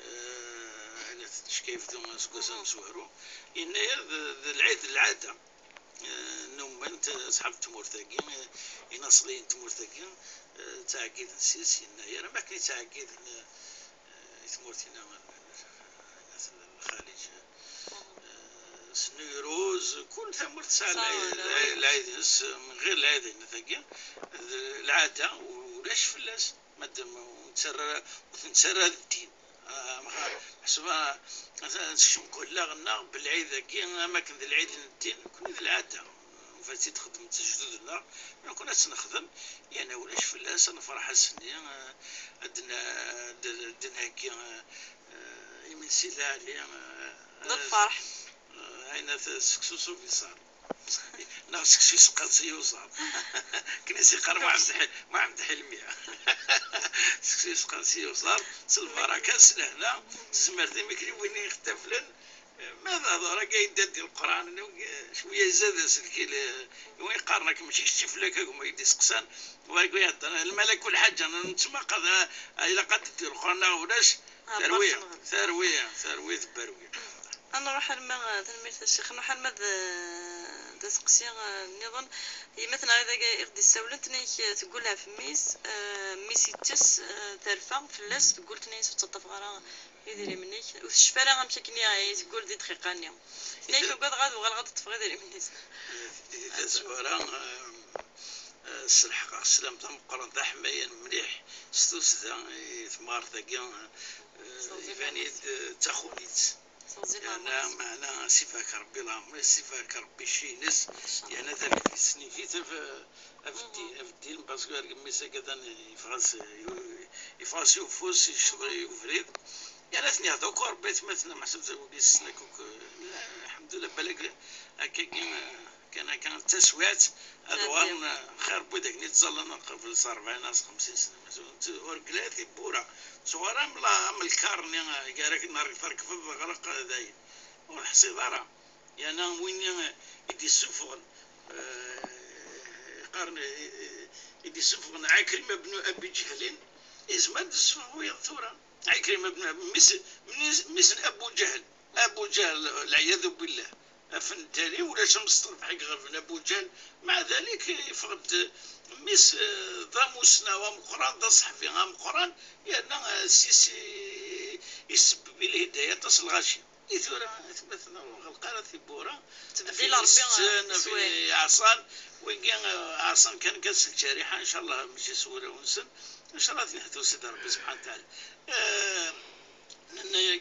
eh, ayen tettcekayef d aseggas amezwaru. Yennayer d, d lɛid n lɛada. Eh, nnumen t-, asḥab n tmurt-agi, eh, inaṣliyen n tmurt-agi, eh, ttɛeggiden s-is yennayer, am akken i ttɛeggiden, eh, i tmurt-ina, eh, n Lxaliǧ, eh, s Nuyṛuz, kul tamurt tesɛa lɛid-ines, min ɣir lɛid-ines-agi, d lɛada, ulac fell-as. Madam ur nettarra, ur t-nettarra d ddin. Ah, ḥseb, ah, ad sekcem kul laɣ-nneɣ belɛid-agi, am akken d lɛid n ddin, nekkni d lɛada. Ufan-tt-id xedmen-tt lejdud-nneɣ, nekkni ad tt-nexdem, yerna ulac fell-as, ad nefreḥ ass-nni, ah, ad n-, ad d-, ad d-nheggi, ah, ah, imensi lɛali, ah, d lferḥ. Ah, ayen at seksu s ubiṣar. Neɣ seksu s uqerṣi yuẓam. Akken i s-yeqqar Muḥemmed Ḥi-, Muḥemmed Ḥilmi. Seksu s uqerṣi yuẓam, s lbaraka, s lehna, s tezmert, imi kra win i ɣ-ittaflen, ma d ahdur-agi yedda-d di Leqran, cwiya izad aselkil, i win yeqqaren akka, mačči kečč i fell-ak, a gma i d-iseqsan, wa i ihedren, lmalak u lḥaǧa, nettmaqad, a, a, ilaq ad d-teddu Leqran neɣ ulac, terwi, terwi, terwi, tebberwi. Ad nruḥ arma, tanemmirt a Ccix, nruḥ arma d, d aseqsi, eh, nniḍen. Yemma-tneɣ iḍ-agi i ɣ-d-issawlen, tenna-k, eh, teggul ɣef mmi-s, eh, mmi-s yekkes, eh, terfa fell-as, teggul, tenna-yas ur ttaṭṭafeɣ ara idrimen-ik. Ur tecfi ara amek akken i, i teggul di ddqiqa-nni. Tenna-k ugadeɣ ad uɣaleɣ ad ṭṭfeɣ idrimen-is. Di tazwara, eh, eh, sselḥeqeɣ sslam d ameqqran, d aḥmayan mliḥ s tussda i temɣart-agi, eh, iban-id, eh, d taxunit. Meɛna, meɛna, ad s-ibarek Rebbi leɛmer-is, ad s-ibarek Rebbi cci-ines, yerna tabeddi-s-nni, abeddi, abeddi, parce que argaz-is-agi atan yeffeɣ-as, yeffeɣ-as ufus, yecceḍ i ubrid, yerna ad ten-yehdu akk Rebbi, atmaten, meḥsub d wigi ssnen akk, lḥemdullah, balak akkagi, kan akka d taswiɛt, ad uɣalen xir n wid akken i ttẓallan qbel s rebɛin neɣ s xemsin sna. Ur gla tiwwura, ttuɣal am la-, am lkar-nni, gar akken ar-, terkbeḍ d aɣraq, dayen. Ur teḥṣiḍ ara. Yerna win i, i d-issufɣen, eh, qqaren, eh, i d-issufɣen Ɛikrima ben Abi Ǧehlin, yezmer ad d-issufeɣ wiyaḍ tura. Ɛikrima ben, mmi-s, mmi-s, mmi-s n Abu Ǧehl. Abu Ǧehl, lɛiyadu billah. Af n ddali, ulac amesṭerbeḥ i iɣelben Abu Ǧehl. Meɛdalik, yeffeɣ-d mmi-s, eh, d amussnaw ameqqran, d aṣeḥbi ameqqran, yerna, eh, s-, s-, isebbeb i lhidaya aṭas n lɣaci. I tura, atmaten ur ɣelleq ara tiwwura. Tbeddil Rebbi, eh, teswiɛt. Ɛṣan, wigi, eh, ɛṣan kan, kan s lǧariḥa, ncallah, mačči s wuraw-nsen. Ncallah ad ten-yeḥdu Sidi Rebbi subḥanahu wa taɛala. Eh,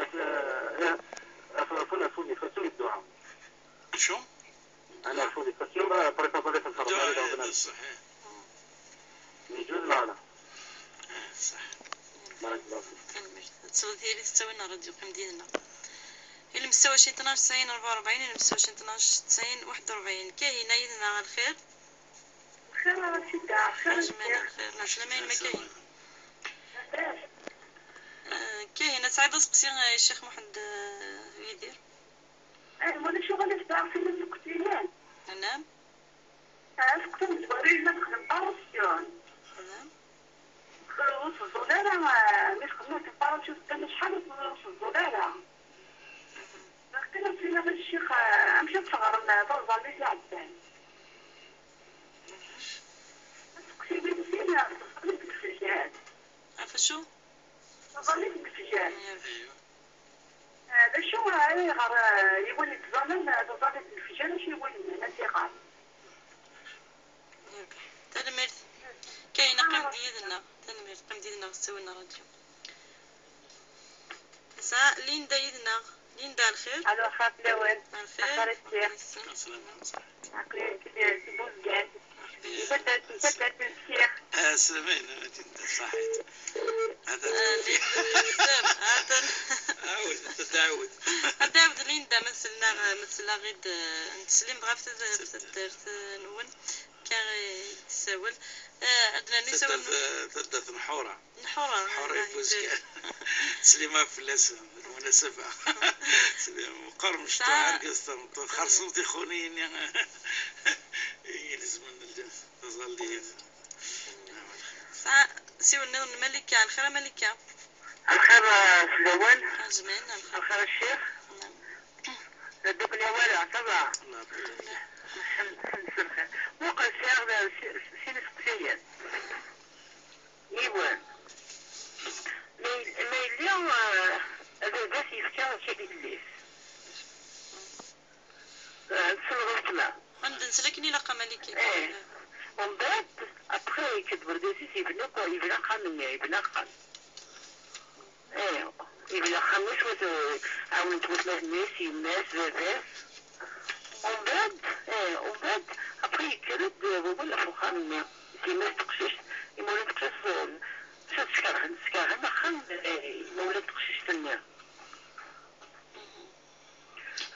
Af-, eh, af-, afun, afun, ifassen i dduɛa. Acu? Ana afun, ifassen, ma préparer tafermari, dduɛa, d ṣṣeḥ, eh. Yeǧǧuz neɣ ala? Eh, ṣṣeḥ. Barakallahu fik. Tanemmirt. Ad tesleḍ tili tettawin ɣer radio, qqim dinna. Ilmessaw ɛecrin tnac tesɛin rebɛa u rebɛin, ilmessaw ɛecrin tnac tesɛin waḥed u rebɛin. Kahina yid-neɣ, lxir? Lxir a Racida, lxir a Racida. Lxir, lɛeslama-inem a Kahina. Lxir. Eh, Kahina, tesɛiḍ aseqsi, eh, i Ccix Muḥend, eh, Yidir? Eh, ma d acu i ɣ-d-tesɛa fell-as lqesyan? Anam? Aseqsi n tzwarin ma texdem parusyun. Anam? Ur teẓẓul ara, eh, mi txedmeḍ tiparusyun teqqim acḥal ur teẓẓul ara. Neɣ kan ad tiniḍ a ccix, eh, amek ad teɣrem, eh, taẓallit iɛeddan? Aseqsi win sin, eh, teẓallit n tfejjal. Ɣef acu? Taẓallit n tfejjal. Aywa. Eh, d acu, eh, ayɣer, eh, yiwen yettẓallan, eh, taẓallit n tfejjal, acu yiwen ad iɣer? Tanemmirt. Kahina, qqim-d yid-neɣ. Tanemmirt, qqim-d yid-neɣ s ttawil n ṛṛadyu. Nesɛa Linda yid-neɣ. Linda, lxir? Alo, xir fell-awen. Lxir. Axir a ccix. Aql-i nekk di, di Buzgan. Mxebbert, mxebbert n ccix. Ah, slam-ayen, a Linda, ṣaḥit. Hatan. Ah, Linda, yusam, hatan. Ɛawed, ad d-ɛawed. Ad d-ɛawed Linda, ma tella, ma tella ɣid, eh, nettsellim ɣef tad-, taddart-nwen. Akka i d-tessawel. Eh, ad d-nernu isawalen. Taddart, taddart n Ḥura. Ḥura, Ḥura, ah, Ibuzgan. Ttsellim fell-asen, lmunasaba. Ttsellim, meqqar mecṭuḥ, argaz tameṭṭut, xerṣum tixuniyin-nni. I ilezmen taẓallit. Sɛa, siwel nniḍen n Malika. Lxir a Malika. Lxir, eh, fell-awen. Azmin, lxir. Lxir a ccix. Naam. Ddukli awal, ça va? Lḥemd, lḥemd s lxir. Muqel, sɛiɣ, eh, si-, sin iseqsiyen. Yiwen. Ma yel-, ma yelli, eh, baba-s yefka akal i yelli-s. Eh, tessneḍ weltma? Ad d-nsel akken ilaq a Malika. Eh. Umbeɛd, après, yekka-d wergaz-is, yebna akk, yebna axxam-nni, yebna axxam. Eh, yebna axxam-is, wat-, ɛawnen-t watmaten-is, yemma-s, baba-s. Umbeɛd, eh, umbeɛd, après yekker-d wawal ɣef uxxam-nni. Yemma-s teqcict, imawlan n teqcict, eh, mačči ad tt-skerhen, skerhen axxam, eh, imawlan n teqcict-nni.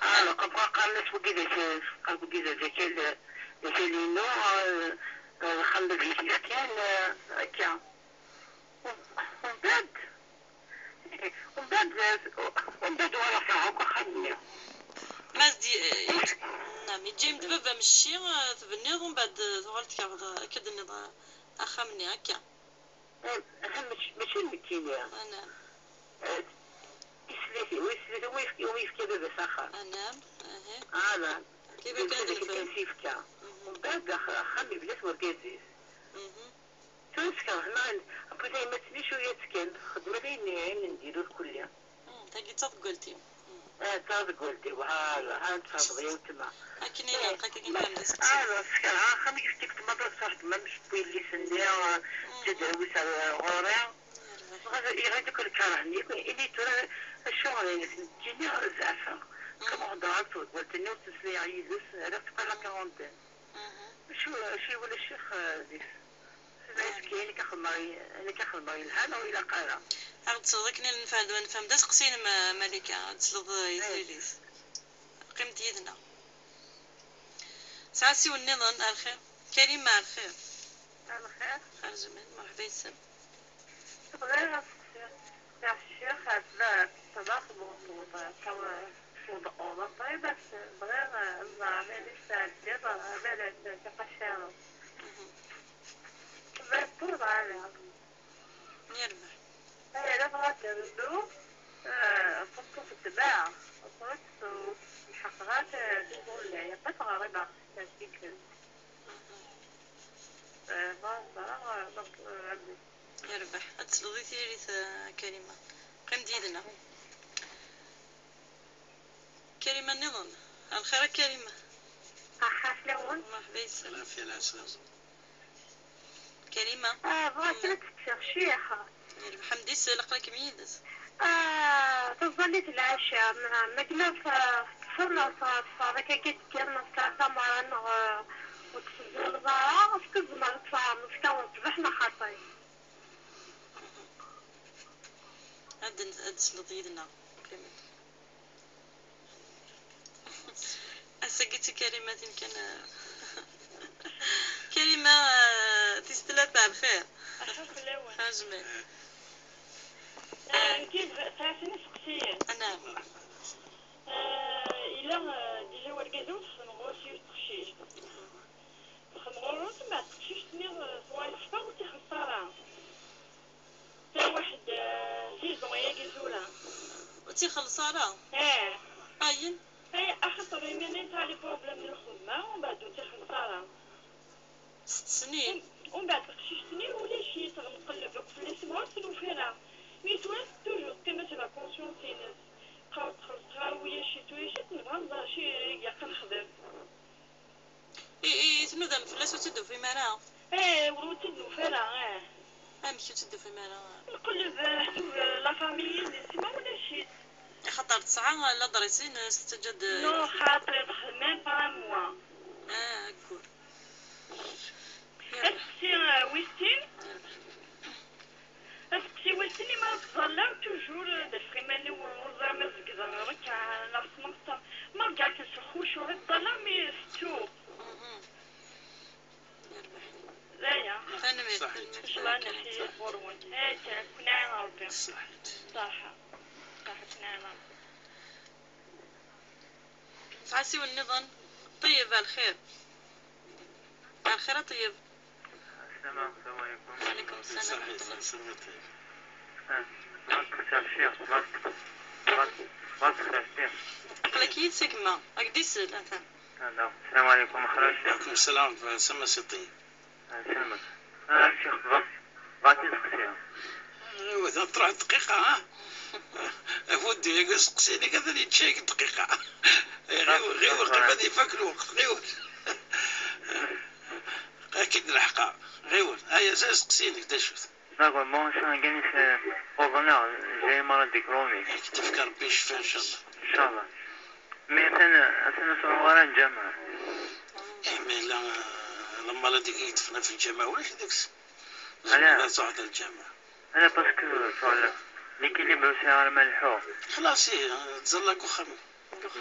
Ah, comme quoi, qqaren-as wagi d ak-, qqaren wagi d akal, d akal-inu, eh, eh, axxam d baba-k i t-yefkan, eh, akka. Umbeɛd, umbeɛd, umbeɛd uɣaleɣ kerheɣ akk axxam-nni. Ma d-, eh, yeǧ-, naam, yeǧǧa-yam-d baba-m cci, eh, tbenniḍ, umbeɛd, eh, tuɣal tkerheḍ, eh, akka d-tenniḍ, eh, axxam-nni, akka. Eh, aha, mačči, mačči d nekkini. Anaam. Eh, tislit-iw, tislit-iw, umi yefka, umi yefka baba-s axxam. Anaam, aha. Ala. Kif kan d lfehd. Yefka. Mhm. Umbeɛd ax-, axxam yebna-t wergaz-is. Mhm. Tura skerhen, après tayemmat-nni cwiya ttekkant, xedmen ayen, ayen n diri lkulli. Hmm, tagi d taḍeggalt-iw. Hmm. Eh, d taḍeggalt-iw, ha, ha, d taḍeggalt-iw, weltma. Akken ilaq, eh, akken ilaq d aseqsi. Ah, skerheɣ axxam, yefka-k-d maḍi ṣṣeḥ, ma mec n yelli-s-nni, eh, hmm, ǧǧa-d awis ar ɣur-i. Yerbeḥ. Dɣa iɣil akk lkerh-nni, ini tura acuɣer-inek nekkini zeɛfeɣ. Hmm. Comme heddreɣ akked tḍeggalt-nni, ur ttmeslayeɣ yid-s, rriɣ-tt pas la quarantaine. Mhm. Acu, acu iwala ccix, eh, deg-s? Amek i, amek i xedmeɣ i, amek i xedmeɣ yelha neɣ ur ilaq ara? Ad ɣ-d-tesleḍ akken i nefhem, nefhem d aseqsi-inem, a Malika, ad d-tesleḍ i tririt. Qqim-d yid-neɣ. Sɛa asiwel nniḍen, a lxir. Karima, a lxir. A lxir. Xerǧ aman, merḥba yes-m. Bɣiɣ ad seqsiɣ, ccix, tella teṭṭeḍ, tewweḍ, tewweḍ Urupa, bɣiɣ ad ẓreɣ ma yella tesɛeddiḍ, ma la tettqacareḍ. Mhm. Bɣiɣ tura, ala. Yerbeḥ. Ala, bɣiɣ ad d-rnu, eh, ṭṭuṭṭu tedbeɛ, ṭṭuṭṭu lḥeqrat, eh, tiẓulla, yeṭṭef ɣer ibeɛqes tikkelt. Mhm. Eh, bɣiɣ ad ẓreɣ, eh, donc, eh, yerbeḥ. Ad tesleḍ i tiririt, a Karima. Qqim-d yid-neɣ. Karima nniḍen. Lxir a Karima. Aḥa fell-awen. Merḥba yes-m. Lɛafya, lɛeslama. Karima. Ah, bɣiɣ kan ad d-ččiɣ ccix. Yerbeḥ, ḥemdi-s, laqla-kem yid-s. Ah, taẓallit n lɛaca, ma, ma yella f-, teṭṭfeḍ neɣ tɣeṭfeḍ, akka akka d-tekker neɣ tesɛa tamara neɣ, eh, ur tettezzileḍ ara, est-ce que tzemreḍ ad tfehmeḍ, est-ce que ṣṣbeḥ neɣ xaṭi? Ad d-, ad d-tesleḍ yid-neɣ. Ass-agi d tikalimatin kan. Kalima, eh, tis tlata, lxir. Aḥa fell-awen. Ajmel. Eh, nekki bɣi-, sɛiɣ sin iseqsiyen. Anaɛm. Eh, yella, eh, déjà wergaz-iw texdem ɣur-s yiwet teqcict. Texdem ɣur-s, mbeɛd teqcict-nni, eh, tuɣal teffeɣ ur tt-ixelleṣ ara. Tawaḥed, eh, saison ayagi tura. Ur tt-ixelleṣ ara? Eh. Ayen? Eh, axaṭer imir-nni tesɛa les problèmes n lxedma, umbeɛd ur tt-ixelleṣ ara. Sett snin. Um-, umbeɛd teqcict-nni ulac-itt, nqelleb akk fell-as, ma ur tt-nufi ara. Mi tura toujours teqqim-as la conscience-ines. Qqar-, txelleṣ ɣer ulac-itt, ulac-itt, nebɣa nẓer acu i ilaq ad nexdem. I, i tnudam fell-as ur tt-id-tufim ara? Eh, ur tt-id-nufi ara, eh. Amek ur tt-id-tufim ara? Nqelleb, eh, ḥsub, eh, la famille-ines, ma ulac-itt. Axaṭer tesɛa ladris-ines, tettaǧǧa-d. Non, xaṭi, txeddem même pas un mois. Ah, d'accord. Yerbeḥ. Aseqsi, eh, wis sin. Yerbeḥ. Aseqsi wis sin, ma ttẓallaɣ toujours, eh, d afriman-iw ur ẓriɣ ma zegdeɣ rrekɛa neɣ tmeɣta. Ma rǧiɣ-ken s lxucuɛ i ttẓallaɣ, mi tettuɣ. Mhm. Yerbeḥ. D aya. Tanemmirt, صحيت. Tanemmirt. Ncallah ad naf ɣur-wen. Akka, ad ken-iɛin Rebbi. صحيت. Ṣaḥa. Ṣaḥa, ad ken-iɛin Rebbi. Nesɛa asiwel nniḍen. Ṭeyyeb, ɛelxir. Ɛelxir a Ṭeyyeb. السلام، السلام عليكم. وعليكم السلام ورحمة الله. صحيت، صحيت. آه، بغيت نسقسي الشيخ، بغيت، بغيت، بغيت نسقسي الشيخ. Aql-ak yid-s a gma, ad k-d-isel, atan. آه، لا. السلام عليكم، أخ راشد. وعليكم السلام، سما سي طيب. آه، سلمك. آه، الشيخ، بغيت، بغيت نسقسيها. ايوا، تروح دقيقة، ها؟ أودي، يقول سقسيني كذا اللي تشيك دقيقة. غير، غير قبل يفك الوقت، غير. أكيد الحقا. غير. هيا، زي سقسيني، دا شوف. D'accord, bon, ça, كاين في أوروبا، j'ai malade chronique. يكتب لك ربي يشفى إن شاء الله. إن شاء الله. Mais أنا، أنا صغير الجامعة. إيه، mais لا، la maladie كي تفنى في الجامعة، ولاش داك الس-، علاه؟ لا، صعد الجامعة. علاه؟ Parce que صعد l'équilibre c'est على ملحوظ. خلاص، إيه، تزلق وخم.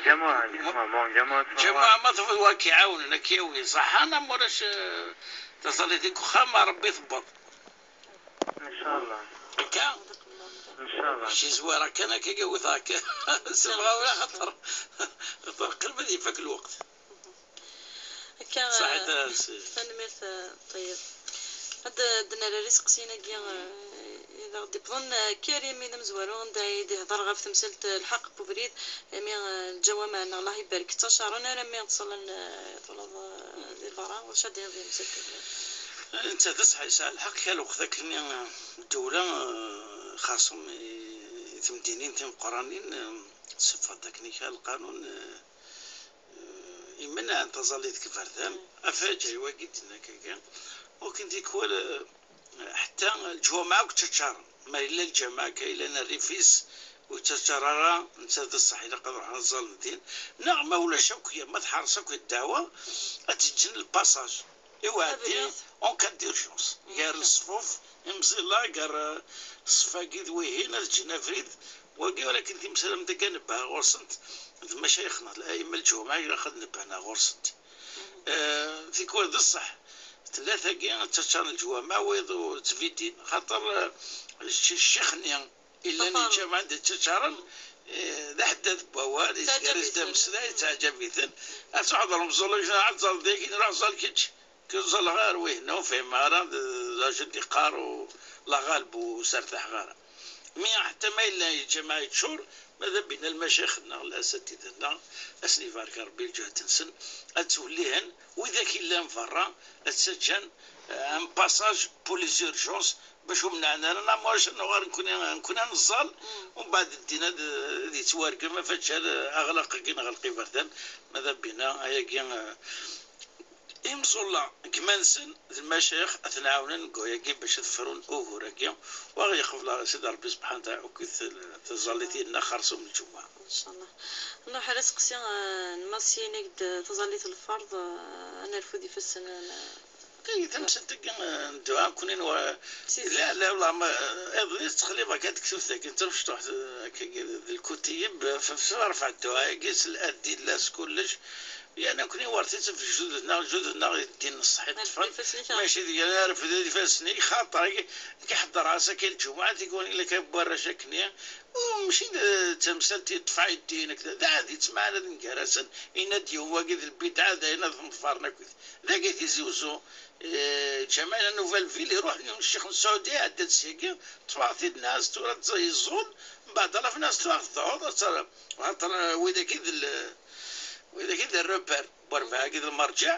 جامعة، جامعة، bon، جامعة. جامعة ما تفضل واك يعاون، أنا كيوي، صح، أنا موراش، آه، تصلي ديك وخام، ربي يثبط. إن شاء الله. هكا؟ إن شاء الله. شي زويرة كان هكا قوي هكا. سبغا ولا خطر. خطر قلب يفك الوقت. هكا، صحيت، آه، سي. Tanemmirt, آه، طيب. هاد الدنيا اللي سقسينا كي، آه، إذا غادي يبضن، آه، كريم إذا مزوارو، عنده يدي هضر غير في تمثيل الحق بوبريد، يعني، آه، الجوامع، أن الله يبارك. تشارون، أنا مي تصل، آه، طلب، آه، دي برا، واش غادي يضيع مسكين؟ أنت تصحى يسعى الحق، كان الوقت ذاك اللي، آه، الدولة، آه، خاصهم ي-، يتمدينين تيمقرانين، آه، صفة ذاك نيكال القانون، آه، يمنع أن تظل تكبر ذم أفاجأ واجد هناك. وكنت يكوال حتى الجوامع وكتشار، ما إلا الجامع كاين لنا الريفيس وتشارارا. نتا الصح إلا قد راح نزال الدين، نعم، ما ولا شوكية، ما تحرصك الدعوة، أتجن الباساج. إيوا عندي أبيض. En cas d'urgence. غير الصفوف، إمزيلا، غير الصفا كي دويهين، هاد الجنافريد، واقي، ولكن تمثال مدقا نبها غورسنت، د مشايخنا الأئمة الجمعة إلا خد نبهنا غورسنت. آه، تيكوال د الصح. ثلاثة كي تشان الجوامع ويضو تفيدين. خاطر، آه، الش-، الشيخ نيا إلا نجام عند تشارن، آه، ذا حدث بوال، يتعجب يتعجب يتعجب. يتعجب يتعجب. أتعذر مزول، إذا عاد زال ديك، إذا زال كيتش. كنزل غير ويه، نو فهم، أنا زاج ديقار و لا غالب وسرتاح غير. مي حتى ما إلا يجمع يتشور، ماذا بينا المشايخ لنا، الأساتذة لنا، أسن يبارك ربي الجهد نسن، أتوليهن، وإذا كي لان فرا، أتسجن، آه، أم باساج بو لي زورجونس، باش هم نعنا لنا، مواش نغار نكون، نكون نزال، ومن بعد الدين هذا، هذه توارك، ما فاتش هذا أغلق كي نغلق يبردان، ماذا بينا، هيا كي، آه، Imẓulla gma-nsen d lmacayex ad ten-ɛawnen deg wayagi bac ad frun ugur-agi, wa ɣ-yeqbel ara Sidi Ṛebbi Sebḥanu Tɛala akked taẓallit-nneɣ xerṣum lǧemɛa. Ncallah. Nruḥ ar aseqsi, eh, n Mass Yinig-d taẓallit n lferḍ, eh, ad nerfed ifassen, eh, Ay, tamsalt-agi n dduɛa, nekkni nwa-, la, la, la, ma, iḍelli tettxelliḍ akka tektub dagi, d tamecṭuḥt, eh, akka, d lkutiyeb, f-, f-, rfeɛ dduɛa-agi s ladi, la s kullec. Yerna nekkni werti ttaf judud-nneɣ, judud-nneɣ i ddin n ṣṣeḥ i ṭṭfen. Mačči d yal arfed ifassen-ik, xaṭer i, i ḥeddreɣ ass akka lǧumuɛa, tikwani la kan warrac akkenni, u mačči d, d tamsalt yeṭṭef ɛiddin, akka, d ɛad yettmeɛnad gar-asen, yenna-d yiwen wagi d lbidɛa, d ayen ad ten-ḍfaren akkit. Dagi Tizi Uzzu, eh, Ǧamal Nouvelle Ville, iruḥ yiwen ccix n Saɛudi, iɛedda-d syagi, ṭṭfeɣ-t-id, nniɣ-as tura yeẓẓul, mbeɛd ala fell-as tura tedɛuḍ, ad tt-, xaṭer, eh, widak i d l-, widak i d repère, werbaɛ-agi d lmerǧiɛ,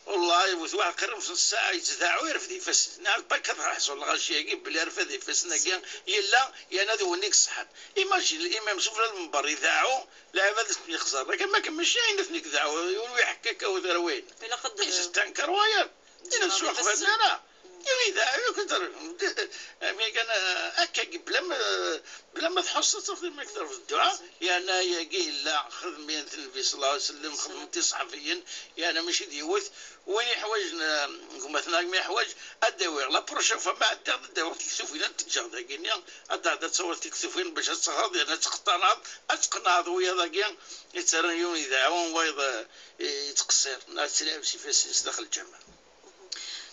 wallahi, bu twaɛqir n nus ssaɛa yettdaɛu, irfed ifassen. Nniɣ-as, bakk ad ḥṣuleɣ lɣaci-agi, belli irfed ifassen-agi, yella, yerna d win i iṣeḥḥan. Imagine, l'imam sufella lmenber, idaɛu, lɛibad ad ten-ixẓer. Akka, ma kan mačči ayen ad ten-id-daɛu, yiwen ur iḥekka akka, ur t-ara wayen. Ilaq ad d-, istenker wayeḍ. Dina s waxbal ara. Yiwen idaɛu, yakk ad ter-, am yakan, eh, akka, bla ma, bla ma tḥusseḍ, tafeḍ ma terfed dduɛa. Yerna ayagi yella xedmen-t Nnbi sallallahu alayhi wa sallam, xedmen-t iṣeḥbiyen, yerna mačči d yiwet. Win iḥwaǧen, eh, gma-tneɣ mi iḥwaǧ, ad d-awiɣ. La prochaine fois ma ɛeddaɣ, ad d-awiɣ tiktufin, ad t-ǧǧeɣ dagi-nni, ad d-, ad d-tawiḍ tiktufin bac ad teɣreḍ, yerna ad tqeṭṭaneḍ, ad tqenɛeḍ wiyaḍ-agi yettarran yiwen idaɛu, wayeḍ, eh, yettqeṣṣir, neɣ yettlɛib s ifassen-is daxel lǧameɛ.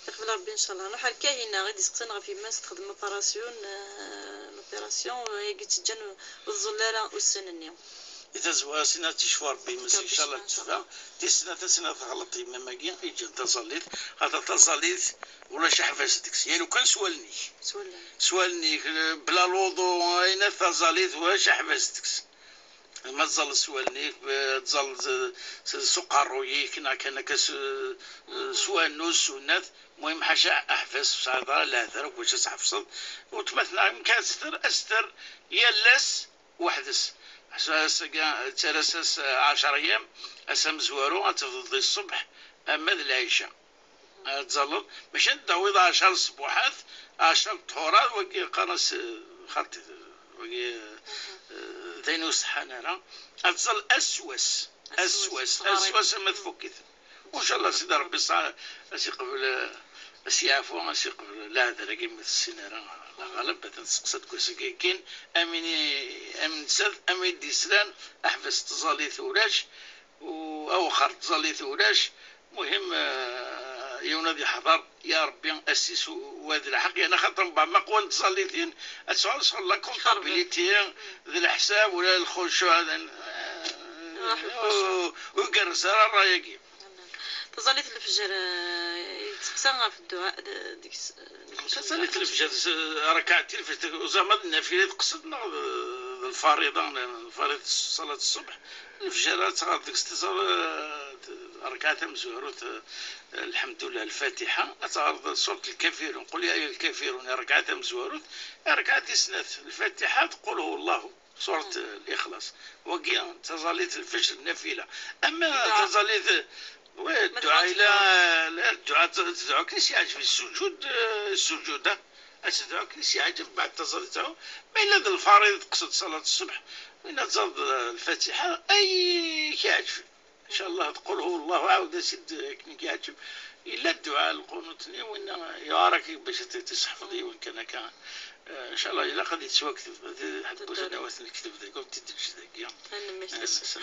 Iqbel Rebbi, ncallah. Nruḥ ar Kahina i d-iseqsan ɣef yemma-s texdem opération, eh, l'opération, eh, i yettǧǧan ur tẓul ara ussan-nni. Di tazwara, sin ad ticfu Rebbi, ma ncallah, ncallah. Teffa. Tis snat, ad sin ad teɣleḍ yemma-m-agi, iǧǧan taẓallit. Xaṭer taẓallit, ulac aḥbas deg-s. Ya lukan s wallen-ik. S wallen. S wallen-ik, eh, bla luḍu, ayen ad taẓallit, ulac aḥbas deg-s. Ma tẓalleḍ s wallen-ik, eh, tẓalleḍ s, s, s uqerruy-ik, neɣ kan akka s, s wannuz, s unnat. Muhim, ḥaca aḥbas, ur tesɛiḍ ara leɛder akk bac ad tḥebseḍ. Weltma-tneɣ, amek ara tt-terr? Ad tt-terr yal ass weḥd-s. Ass-, ass-agi, ttarra-s ass, eh, ɛecra ayyam, ass amezwaru, ad tebduḍ di ṣṣbeḥ ama d lɛica. Ad tẓalleḍ, mačči ad d-tawiḍ ɛecra n ṣṣbuḥat, ɛecra n ṭṭhurat, wagi qqaren-as, eh, xaṭi, wagi, eh, d ayen ur ṣeḥḥan ara. Ad tẓalleḍ ass s wass, ass s wass, ass s wass ama tfukk-it. Uncallah Sidi Rebbi ṣ-, ad s-iqbel, eh, ad s-yeɛfu, ad s-iqbel leɛder-agi ma tessin ara. Lɣaleb, ad ten-tseqsa deg wass-agi kan, amin i, amin d-, amin d-yeslan, aḥbas n tẓallit ulac, u awexxer n tẓallit ulac. Muhim, eh, yiwen ad yeḥḍer, ya Rebbi, ass-is u-, wa d lḥeqq, yerna xaṭer mbeɛd ma qwan tẓallitin, ad tesɛuḍ sɣur la comptabilité, d leḥsab, ula lxucuɛ, d, eh, ur, ur igerrez ara ṛṛay-agi. Taẓallit n lefjer, eh, yettseqsa ɣef dduɛa, eh, deg-s, eh, deg-s. Taẓallit n lefjer, eh, rakaɛat n lefjer, uẓama d nnafila teqsed neɣ d, d lfariḍa, lfariḍa ṣṣalat ṣṣbeḥ, lefjer ad teɣreḍ deg-s tiẓa-, eh, rakaɛa tamezwarut, eh, lḥemdullah, lfatiḥa, ad teɣreḍ surat lkafirun, qul ya ayyuha lkafirun, rakaɛa tamezwarut, rakaɛa tis snat, lfatiḥa d qul huwa Allahu. Surat Lixlaṣ. Wagi, d taẓallit n lfajr, nafila. Ama taẓallit, wa, dduɛa, ila, la, dduɛa, tedɛu akken i s-yeɛǧeb, ssuǧud, eh, ssuǧuda. Ad tedɛu akken i s-yeɛǧeb, mbeɛd taẓallit, tedɛu. Ma yella d lfariḍ, teqsed ṣalat ṣṣbeḥ, winna tẓalleḍ, eh, lfatiḥa, ay k-yeɛǧeb. Incallah, tqul huwa Allahu, ɛawed-as-id akken i k-yeɛǧeb. Yella dduɛa, lqunut-nni, winna yeɣra-k bac ad t-, tiseḥfeḍ yiwen kan akka. Eh, incallah, ilaq ad yettwakteb. Ḥedd n waten lekdeb dagi, ur t-id-teǧǧ dagi. Tanemmirt. Eh, s-, s-,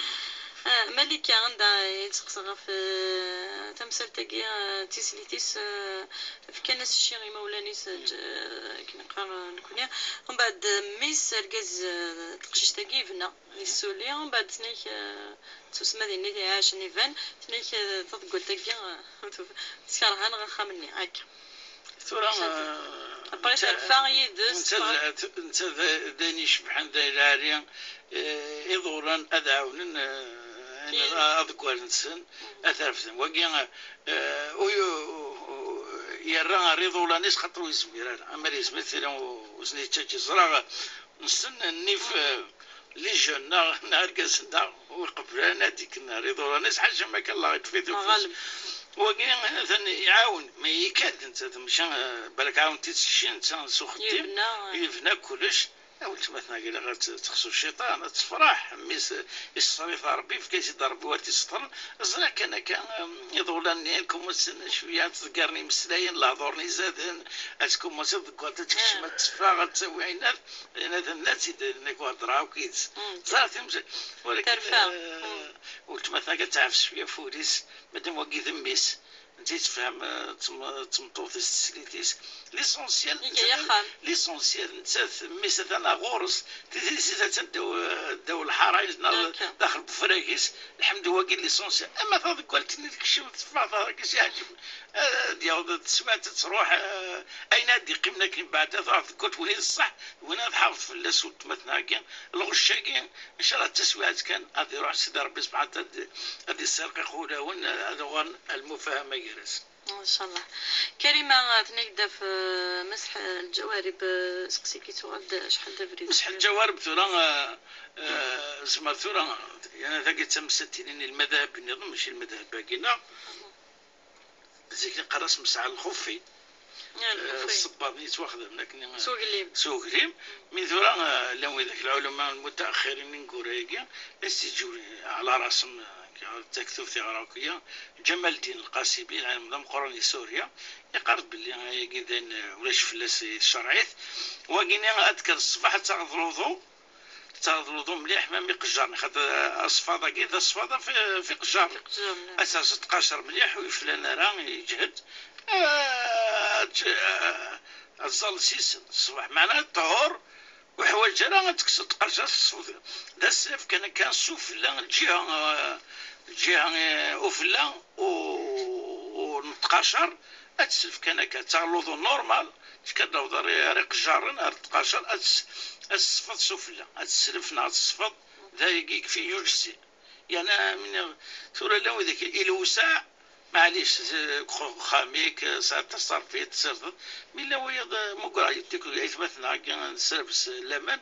Ah, Malika, anda i d-teqsa ɣef, eh, tamsalt-agi, eh, tislit-is, eh, fkan-as cci imawlan-is, eh, ǧ-, eh, akken qqar, eh, nekni. Mbeɛd, eh, mmi-s, argaz, eh, teqcict-agi, yebna. Yessuli, mbeɛd ttnek, eh, tsusma dinni iɛacen iban, ttnek, eh, taḍeggalt-agi, eh, teskerha neɣ axxam-nni, akka. Tura, eh, après netta, terfa yid-s, netta d, netta d, d ayen icebḥen, d ayen lɛali, eh, iḍuran ad ɛawnen, eh, ayen, aḍeggal-nsen, ad t-refden. Wagi, eh, ur yu-, yerra ar iḍulan-is xaṭer ur yezmir ara. Amer yezmir, tili ur sen-yettaǧǧa. Ẓriɣ, Nessen nnif, eh, les jeunes, neɣ, neɣ argaz, neɣ ur iqebbel ara ad ikenner iḍuran-is, ḥaca ma kan Allah iṭṭef-it ufus. Wagi, atan iɛawen, ma ikad, netta, maca, eh, balak ɛawen-t-id s cci, netta s uxeddim, yebna, eh, yebna kullec. Weltma-tneɣ ilaq ad tt-, texṣu cciṭan, ad tefreḥ. Mmi-s iṣṣer-it Ṛebbi, yefka-as-id Ṛebbi war tiseṭṭren. Ẓriɣ kan akka, um, iḍulan-nni ad kkumasen cwiya ad ttḍeggaren imeslayen, lehdur-nni izaden, ad tkumaseḍ deg waṭi ad tekcem, ad teffeɣ, ad tawi ayen ad, ayen ad, ad tt-id-, nekk heddreɣ akk yid-s. Mm. Ẓriɣ times-, walakin, terfa. Eh, mm, weltma-tneɣ ad teɛfes cwiya ɣef wul-is, madam wagi d mmi-s. Netta yettefhem, eh, d tm-, d tmeṭṭut-is, d teslit-is. L'essentiel, iga nettat, yaxxam. L'essentiel, nettat, mmi-s atan ɣur-s, tizlit-is atan ddaw, ddaw lḥara-is, neɣ akka, daxel n wefrag-is. Lḥemd wagi l'essentiel. Ama taḍeggalt-nni tekcem, teffeɣ, taḍeggalt-is yeɛǧeb. Eh, ad yaweḍ teswiɛt ad truḥ, eh, ayen ad d-iqqimen akken beɛda, taḍeggalt win i d ṣṣeḥ, win ad tḥafeḍ fell-as weltma-tneɣ-agi. Lɣecc-agi, ncallah d taswiɛt kan, ad iruḥ Sidi Ṛebbi subḥanahu wa taɛala ad, ad isserqiq ulawen, ad uɣalen ar lmufahama gar-asen. Ncallah. Karima, tenna-k-d ɣef, eh, Mass Ḥ-, Lǧawarib, eh, seqsi-k yettuɣal-d acḥal d abrid. Mass Ḥ-, Lǧawarib tura, eh, eh, zemer tura, yani tagi d tamsalt-inin i lmadaheb nniḍen, mačči lmadaheb-agi-nneɣ. Zik neqqar-as Mesɛa Lxuffi. Ah, eh, Lxuffi. Ssebbaḍ yettwaxdamen akken s uglim. S uglim. Mi tura, eh, llan widak lɛulama lmutaaxirin ineggura-agi, la s-yeǧǧu ɛla rasem, eh, taktubt iɣra akk-ya, Ǧamal Din Lqasimi, lɛalem d ameqqran di Surya, yeqqar-d belli ayagi d ayen, eh, ulac fell-as i tcerɛit. Wagini ad d-tekker ṣṣbeḥ ad taɣeḍ luḍu, Tettaɣeḍ luḍu mliḥ, ma mi qejjaren, xaṭer aṣfaḍ-agi d aṣfaḍ ɣef, ɣef iqejjaren. Iqejjaren, ah. Ad ters tqacer mliḥ, ur yeflan ara, yeǧhed. Ah, ad t-, ah, ad tẓalleḍ s-, ṣṣbeḥ. Meɛna ṭṭhur, ur yeḥwaǧ ara ad tekkseḍ tqacer, teṣfeḍ. D aslaf kan akka, sufella, lǧiha, ah, lǧiha, ah, ufella, u, u n tqacer, ad teslef kan akka, ad taɣeḍ luḍu normal, Ticki ad d-taweḍ ar, ar iqejjaren, ar tqacer, ad s-, ad tesfeḍ sufella, ad teslef neɣ ad tesfeḍ, d ayagi yakfi yujzi. Yerna, am iniɣ, tura llan widak i lewseɛ, maɛlic, z-, deg uxxam-ik, sɛiḍ taṣerfit, tsirdeḍ. Mi llan wiyaḍ, eh, mmugreɣ yid-k, aytmaten-agi, nesserfes laman,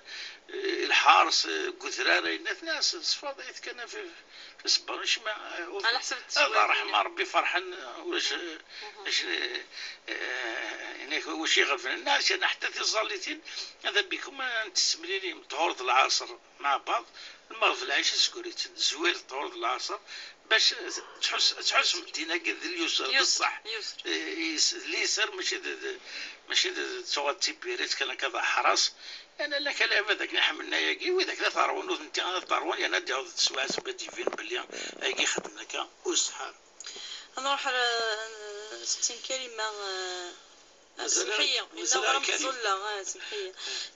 eh, lḥers, eh, deg udrar, ayen, ad ten-, ad s-, tesfeḍ, ayt kan, af-, Isebber, acimi, eh, ur-, ala ḥsab ad teswiɛt-nni. Ṛṛeḥma Ṛebbi ferḥen, eh, ulac, eh, mhm, acu, eh, eh, inek, ulac iɣerfan. Nnas, yerna ḥetta tiẓallitin, ad bikum, eh, n tessemlilim, ṭhur d lɛaṣer, mɛa baḍ, lmeɣreb d lɛica, sgurit-d, zwir ṭhur d lɛaṣer, bac, eh, tḥus, tḥus Medina-agi d lyusr, d yusr, ṣṣeḥ. Yusr. Eh, is-, d liser, mačči d, d, mačči d, d tuɣa d tibirit, kan akka d aḥras. Ana lak a lɛibad akken i ḥemmlen ayagi, wid akken ad t-ṛwun, nutenti ad t-ṛwun, yerna ad d-yaweḍ teswiɛt ad d-yebin belli ayagi ixeddem akka ur iṣeḥḥa ara. Ad nṛuḥ ar, eh, seqsi n Karima, eh, mazal, semḥ-iyi, mazal yella uɣrum Karim. Tẓulla, eh, semḥ-iyi. Eh.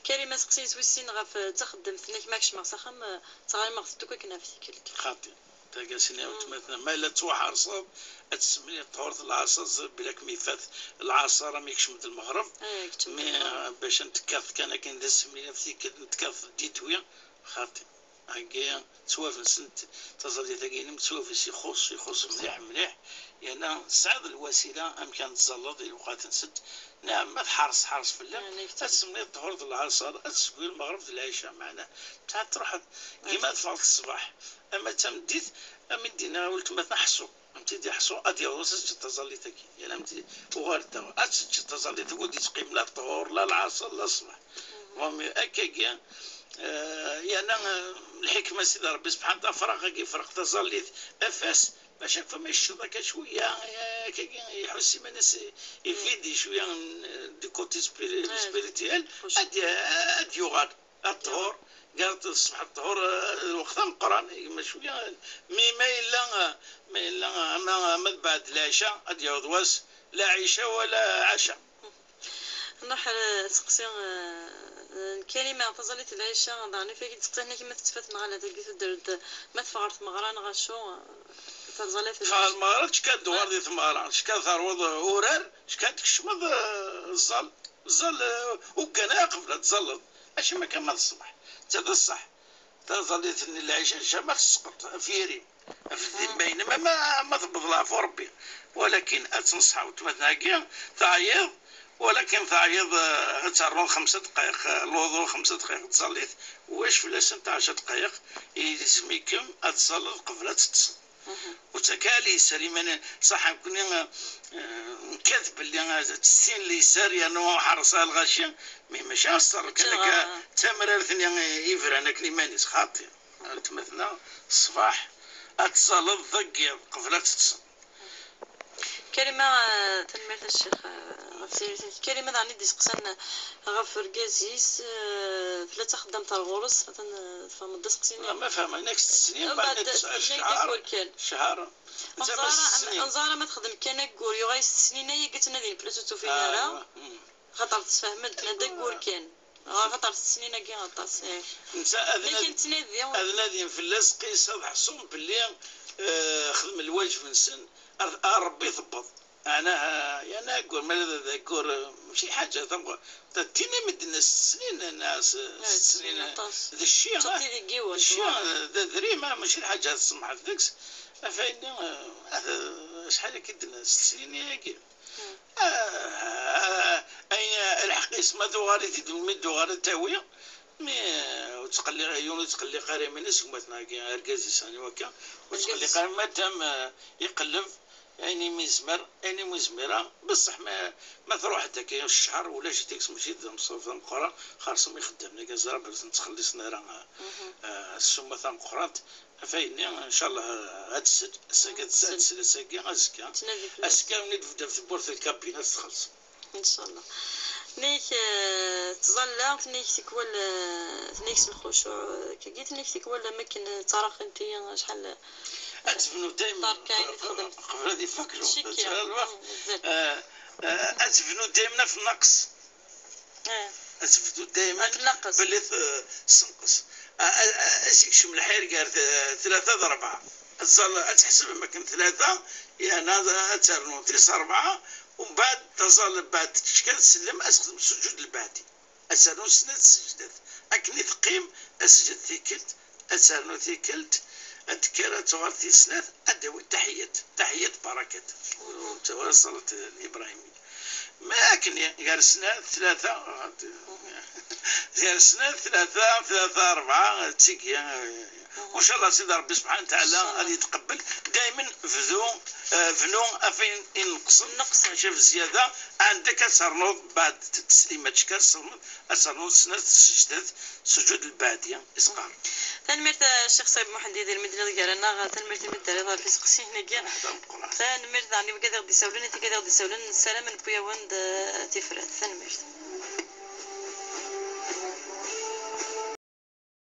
Karima seqsi-tt wis sin ɣef, eh, d taxeddemt, tenna-k ma kecmeɣ s axxam, eh, ttɣimiɣ-tent akk akken ɣef tikkelt. Xaṭi. Tagi ad s-iniɣ i weltma-tneɣ, ma yella tettwaḥerṣeḍ, ad tessemlileḍ ṭhur d lɛaṣer, ẓer belli ad kem-ifat lɛaṣer, am yekcem-d lmeɣreb. Eh, yekcem-d lmeɣreb. Mi, eh, bac ad n-tekkateḍ kan akken d asemlil ɣef tikkelt, n-tekkateḍ ditwi, xaṭi. Agi, ttwafensent, taẓallit-agi-inem ttwafes, ixuṣ, ixuṣ mliḥ, mliḥ. Yerna tesɛiḍ lwasila amek ad n-tẓalleḍ i lewqat-nsent. Neɛm, ma tḥerṣ, ḥerṣ fell-am, ad tessemlileḍ ṭhur d lɛaṣer, ad tesseggui lmeɣreb d lɛica, meɛna, ad truḥeḍ, dima ad teffɣeḍ ṣṣbeḥ. Ama d tameddit, am i d-yenna weltma-tneɣ, ḥṣu. Am t-id-iḥṣu, ad yaweḍ wass ad teččeḍ taẓallit-agi. Yerna am t-, uɣal-d daɣen. Ad teččeḍ taẓallit-agi, ur d-yettqim la ṭhur, la lɛaṣer, la ṣṣbeḥ. Bon, mais akkagi, eh, yerna, eh, lḥikma, Sidi Ṛebbi subḥanahu wa taɛala, afraq-agi, ifreq taẓallit, afas, bac akk ma yecceḍ akka cwiya, eh, akkagi, iḥuss iman-is, eh, ividi cwiya, eh, du côté spiri-, spirituel, ad y-, ad yuɣal. Ṭhur, gar ṣṣbeḥ d ṭhur, eh, lweqt ameqqran, gma cwiya, mi ma yella, eh, ma yella, eh, ama, ama tbeɛd lɛica, ad yaweḍ wass, la ɛica wala ɛaca. Nruḥ, eh, seqsi, eh, n Karima, taẓallit n lɛica, daɣen ifak-id seqsi-nni, ma tettfat neɣ ala, tagi tuder-d, ma teffeɣ ɣer tmeɣra neɣ acu, eh, taẓallit n lɛica. Teffeɣ ɣer tmeɣra, ticki ad d-tuɣal di tmeɣra, ticki ad terwuḍ, eh, urar, ticki ad tkecmeḍ, eh, ẓẓal. Ẓẓal, eh, uggan-a qbel ad tẓalleḍ. Acimi kan ma d ṣṣbeḥ. Netta d ṣṣeḥ. Taẓallit n lɛica, ncama tesqeṭ ɣef yiri-m. Ɣef ddimma-inem, ama, ama tewweḍ leɛfu Ṛebbi. Walakin ad tenṣeḥ weltma-tneɣ-agi, teɛyiḍ, walakin teɛyiḍ, eh, ad ternuḍ xemsa dqayeq, eh, luḍu, xemsa dqayeq tẓallit, wac fell-asent ɛecra dqayeq, yelzem-ikem ad tẓalleḍ qbel ad teṭṭseḍ. Ur ttak ara liser iman-nnes. Ṣaḥ, nekkni, eh, nkad belli, eh, tessin liser yernu ḥerṣeɣ lɣaci, mi mačči aṣer kan akka, d tamrart-nni ibran akken iman-is, xaṭi. Weltma-tneɣ ṣṣbeḥ ad tẓalleḍ deg yiḍ qbel ad teṭṭseḍ. Karima, eh, tanemmirt a ccix, eh, ɣef tririt-ik. Karima daɣen i d-iseqsan ɣef urgaz-is, eh, tella d taxeddamt ar ɣur-s, atan, eh, tfehmeḍ-d aseqsi-nni? Ma fehmeɣ, nekk s tesnin, mbeɛd ad tesɛu ccɛer, ccɛer. Netta ma s tesnin. Nẓara ma texdem kan aggur, yuɣal s tesnin-agi ttnadin, plus ur tt-ufin ara. Xaṭer tesfehmed-d, tenna-d aggur kan. Xaṭer s tesnin-agi aṭas, eh. Netta ad nadin fell-as, qis ad ḥṣun belli, eh, xedmen lwajeb-nsen. Ar, ar Rebbi tewweḍ. Ɛni, yerna aggur, ma d aggur, mačči d lḥaǧa tameqqrant. D tin i medden s tesnin, neɣ s tesnin, d cci, d cci, d adrim, ah, mačči d lḥaǧa tsemḥeḍ deg-s. Ɣef ayenni, eh, acḥal akka i d-nnan s tesnin-agi. Ah, ah, ayen, lḥeqq-is ma tuɣal-it-id, mi d-tuɣal ad tawi, mi, eh, ur ttqelliq, yiwen ur yettqelliq ara iman-is, gma-tneɣ-agi, argaz-is, ɛni wakka, ur yettqelliq ara, madam, eh, iqelleb ayen imi yezmer, ayen imi ur yezmir ara. Beṣṣeḥ ma, ma truḥ-d akka ccḥer, ulac deg-s, mačči d amṣuf d ameqqran, xerṣum ixeddamen-agi, ẓra belli ur ten-ttxelliṣen ara, eh, ssuma tameqqrant. Ɣef ayenni, ncallah, eh, ad tsel. Ass-agi ad tsel, ad tsel, ass-agi, azekka. Azekka, mi d-tebded ɣef tewwurt n lkabina, ad txelleṣ. Ncallah. Tenna-yak, eh, ttẓalla, tenna-yak tikwal, eh, tenna-yak s lxucuɛ, eh, kagi, tenna-yak tikwal am akken, eh, ttaraxint-iyi acḥal, eh, ad tebnu dayem, qbel ad ifak lweqt. Ttcikkiɣ. Mm, mazal. Eh, eh, ad tebnu dayem ɣef nnaqs. Eh. Ad tebdu dayem belli t-, tessenqes. A, a, a, ad s-ikcem lḥir gar t-, tlata d rebɛa. Ad tẓall, ad teḥseb am akken tlata, yerna ad, ad ternu tis rebɛa, umbeɛd taẓall, mbeɛd tečč kan tsellem, ad texdem sujud lbeɛdi. Ad ternu snat sejdat. Akken i teqqim, ad teǧǧ tikkelt, ad ternu tikkelt, ad d-tekker, ad tuɣal tis snat, ad d-tawi taḥiyat. Taḥiyat barakat. Ur tawala ṣṣalat n Ibrahim. Ma akken, gar snat, tlata, gar snat, tlata, tlata, rebɛa, d tigi. Ncallah Sidi Rebbi subḥanahu wa taɛala ad yetqebbel. Daymen bdu, eh, bnu ɣef ayen ineqsen, maca bziyada, ɛendek ad ternuḍ, mbeɛd teslimat kan, ad ternuḍ snat sejdat, sujud lbeɛdi, i s-qqaren. Tanemmirt a Ccix Ṣayeb Muḥend Yidir mi d-telliḍ gar-aneɣ, tanemmirt imi d-terriḍ ɣef iseqsiyen-agi. Tanemmirt daɣen i wigad i ɣ-d-isawlen, i tigad i ɣ-d-isawlen, nessaram ad newwi-awen-d, eh, tifrat. Tanemmirt.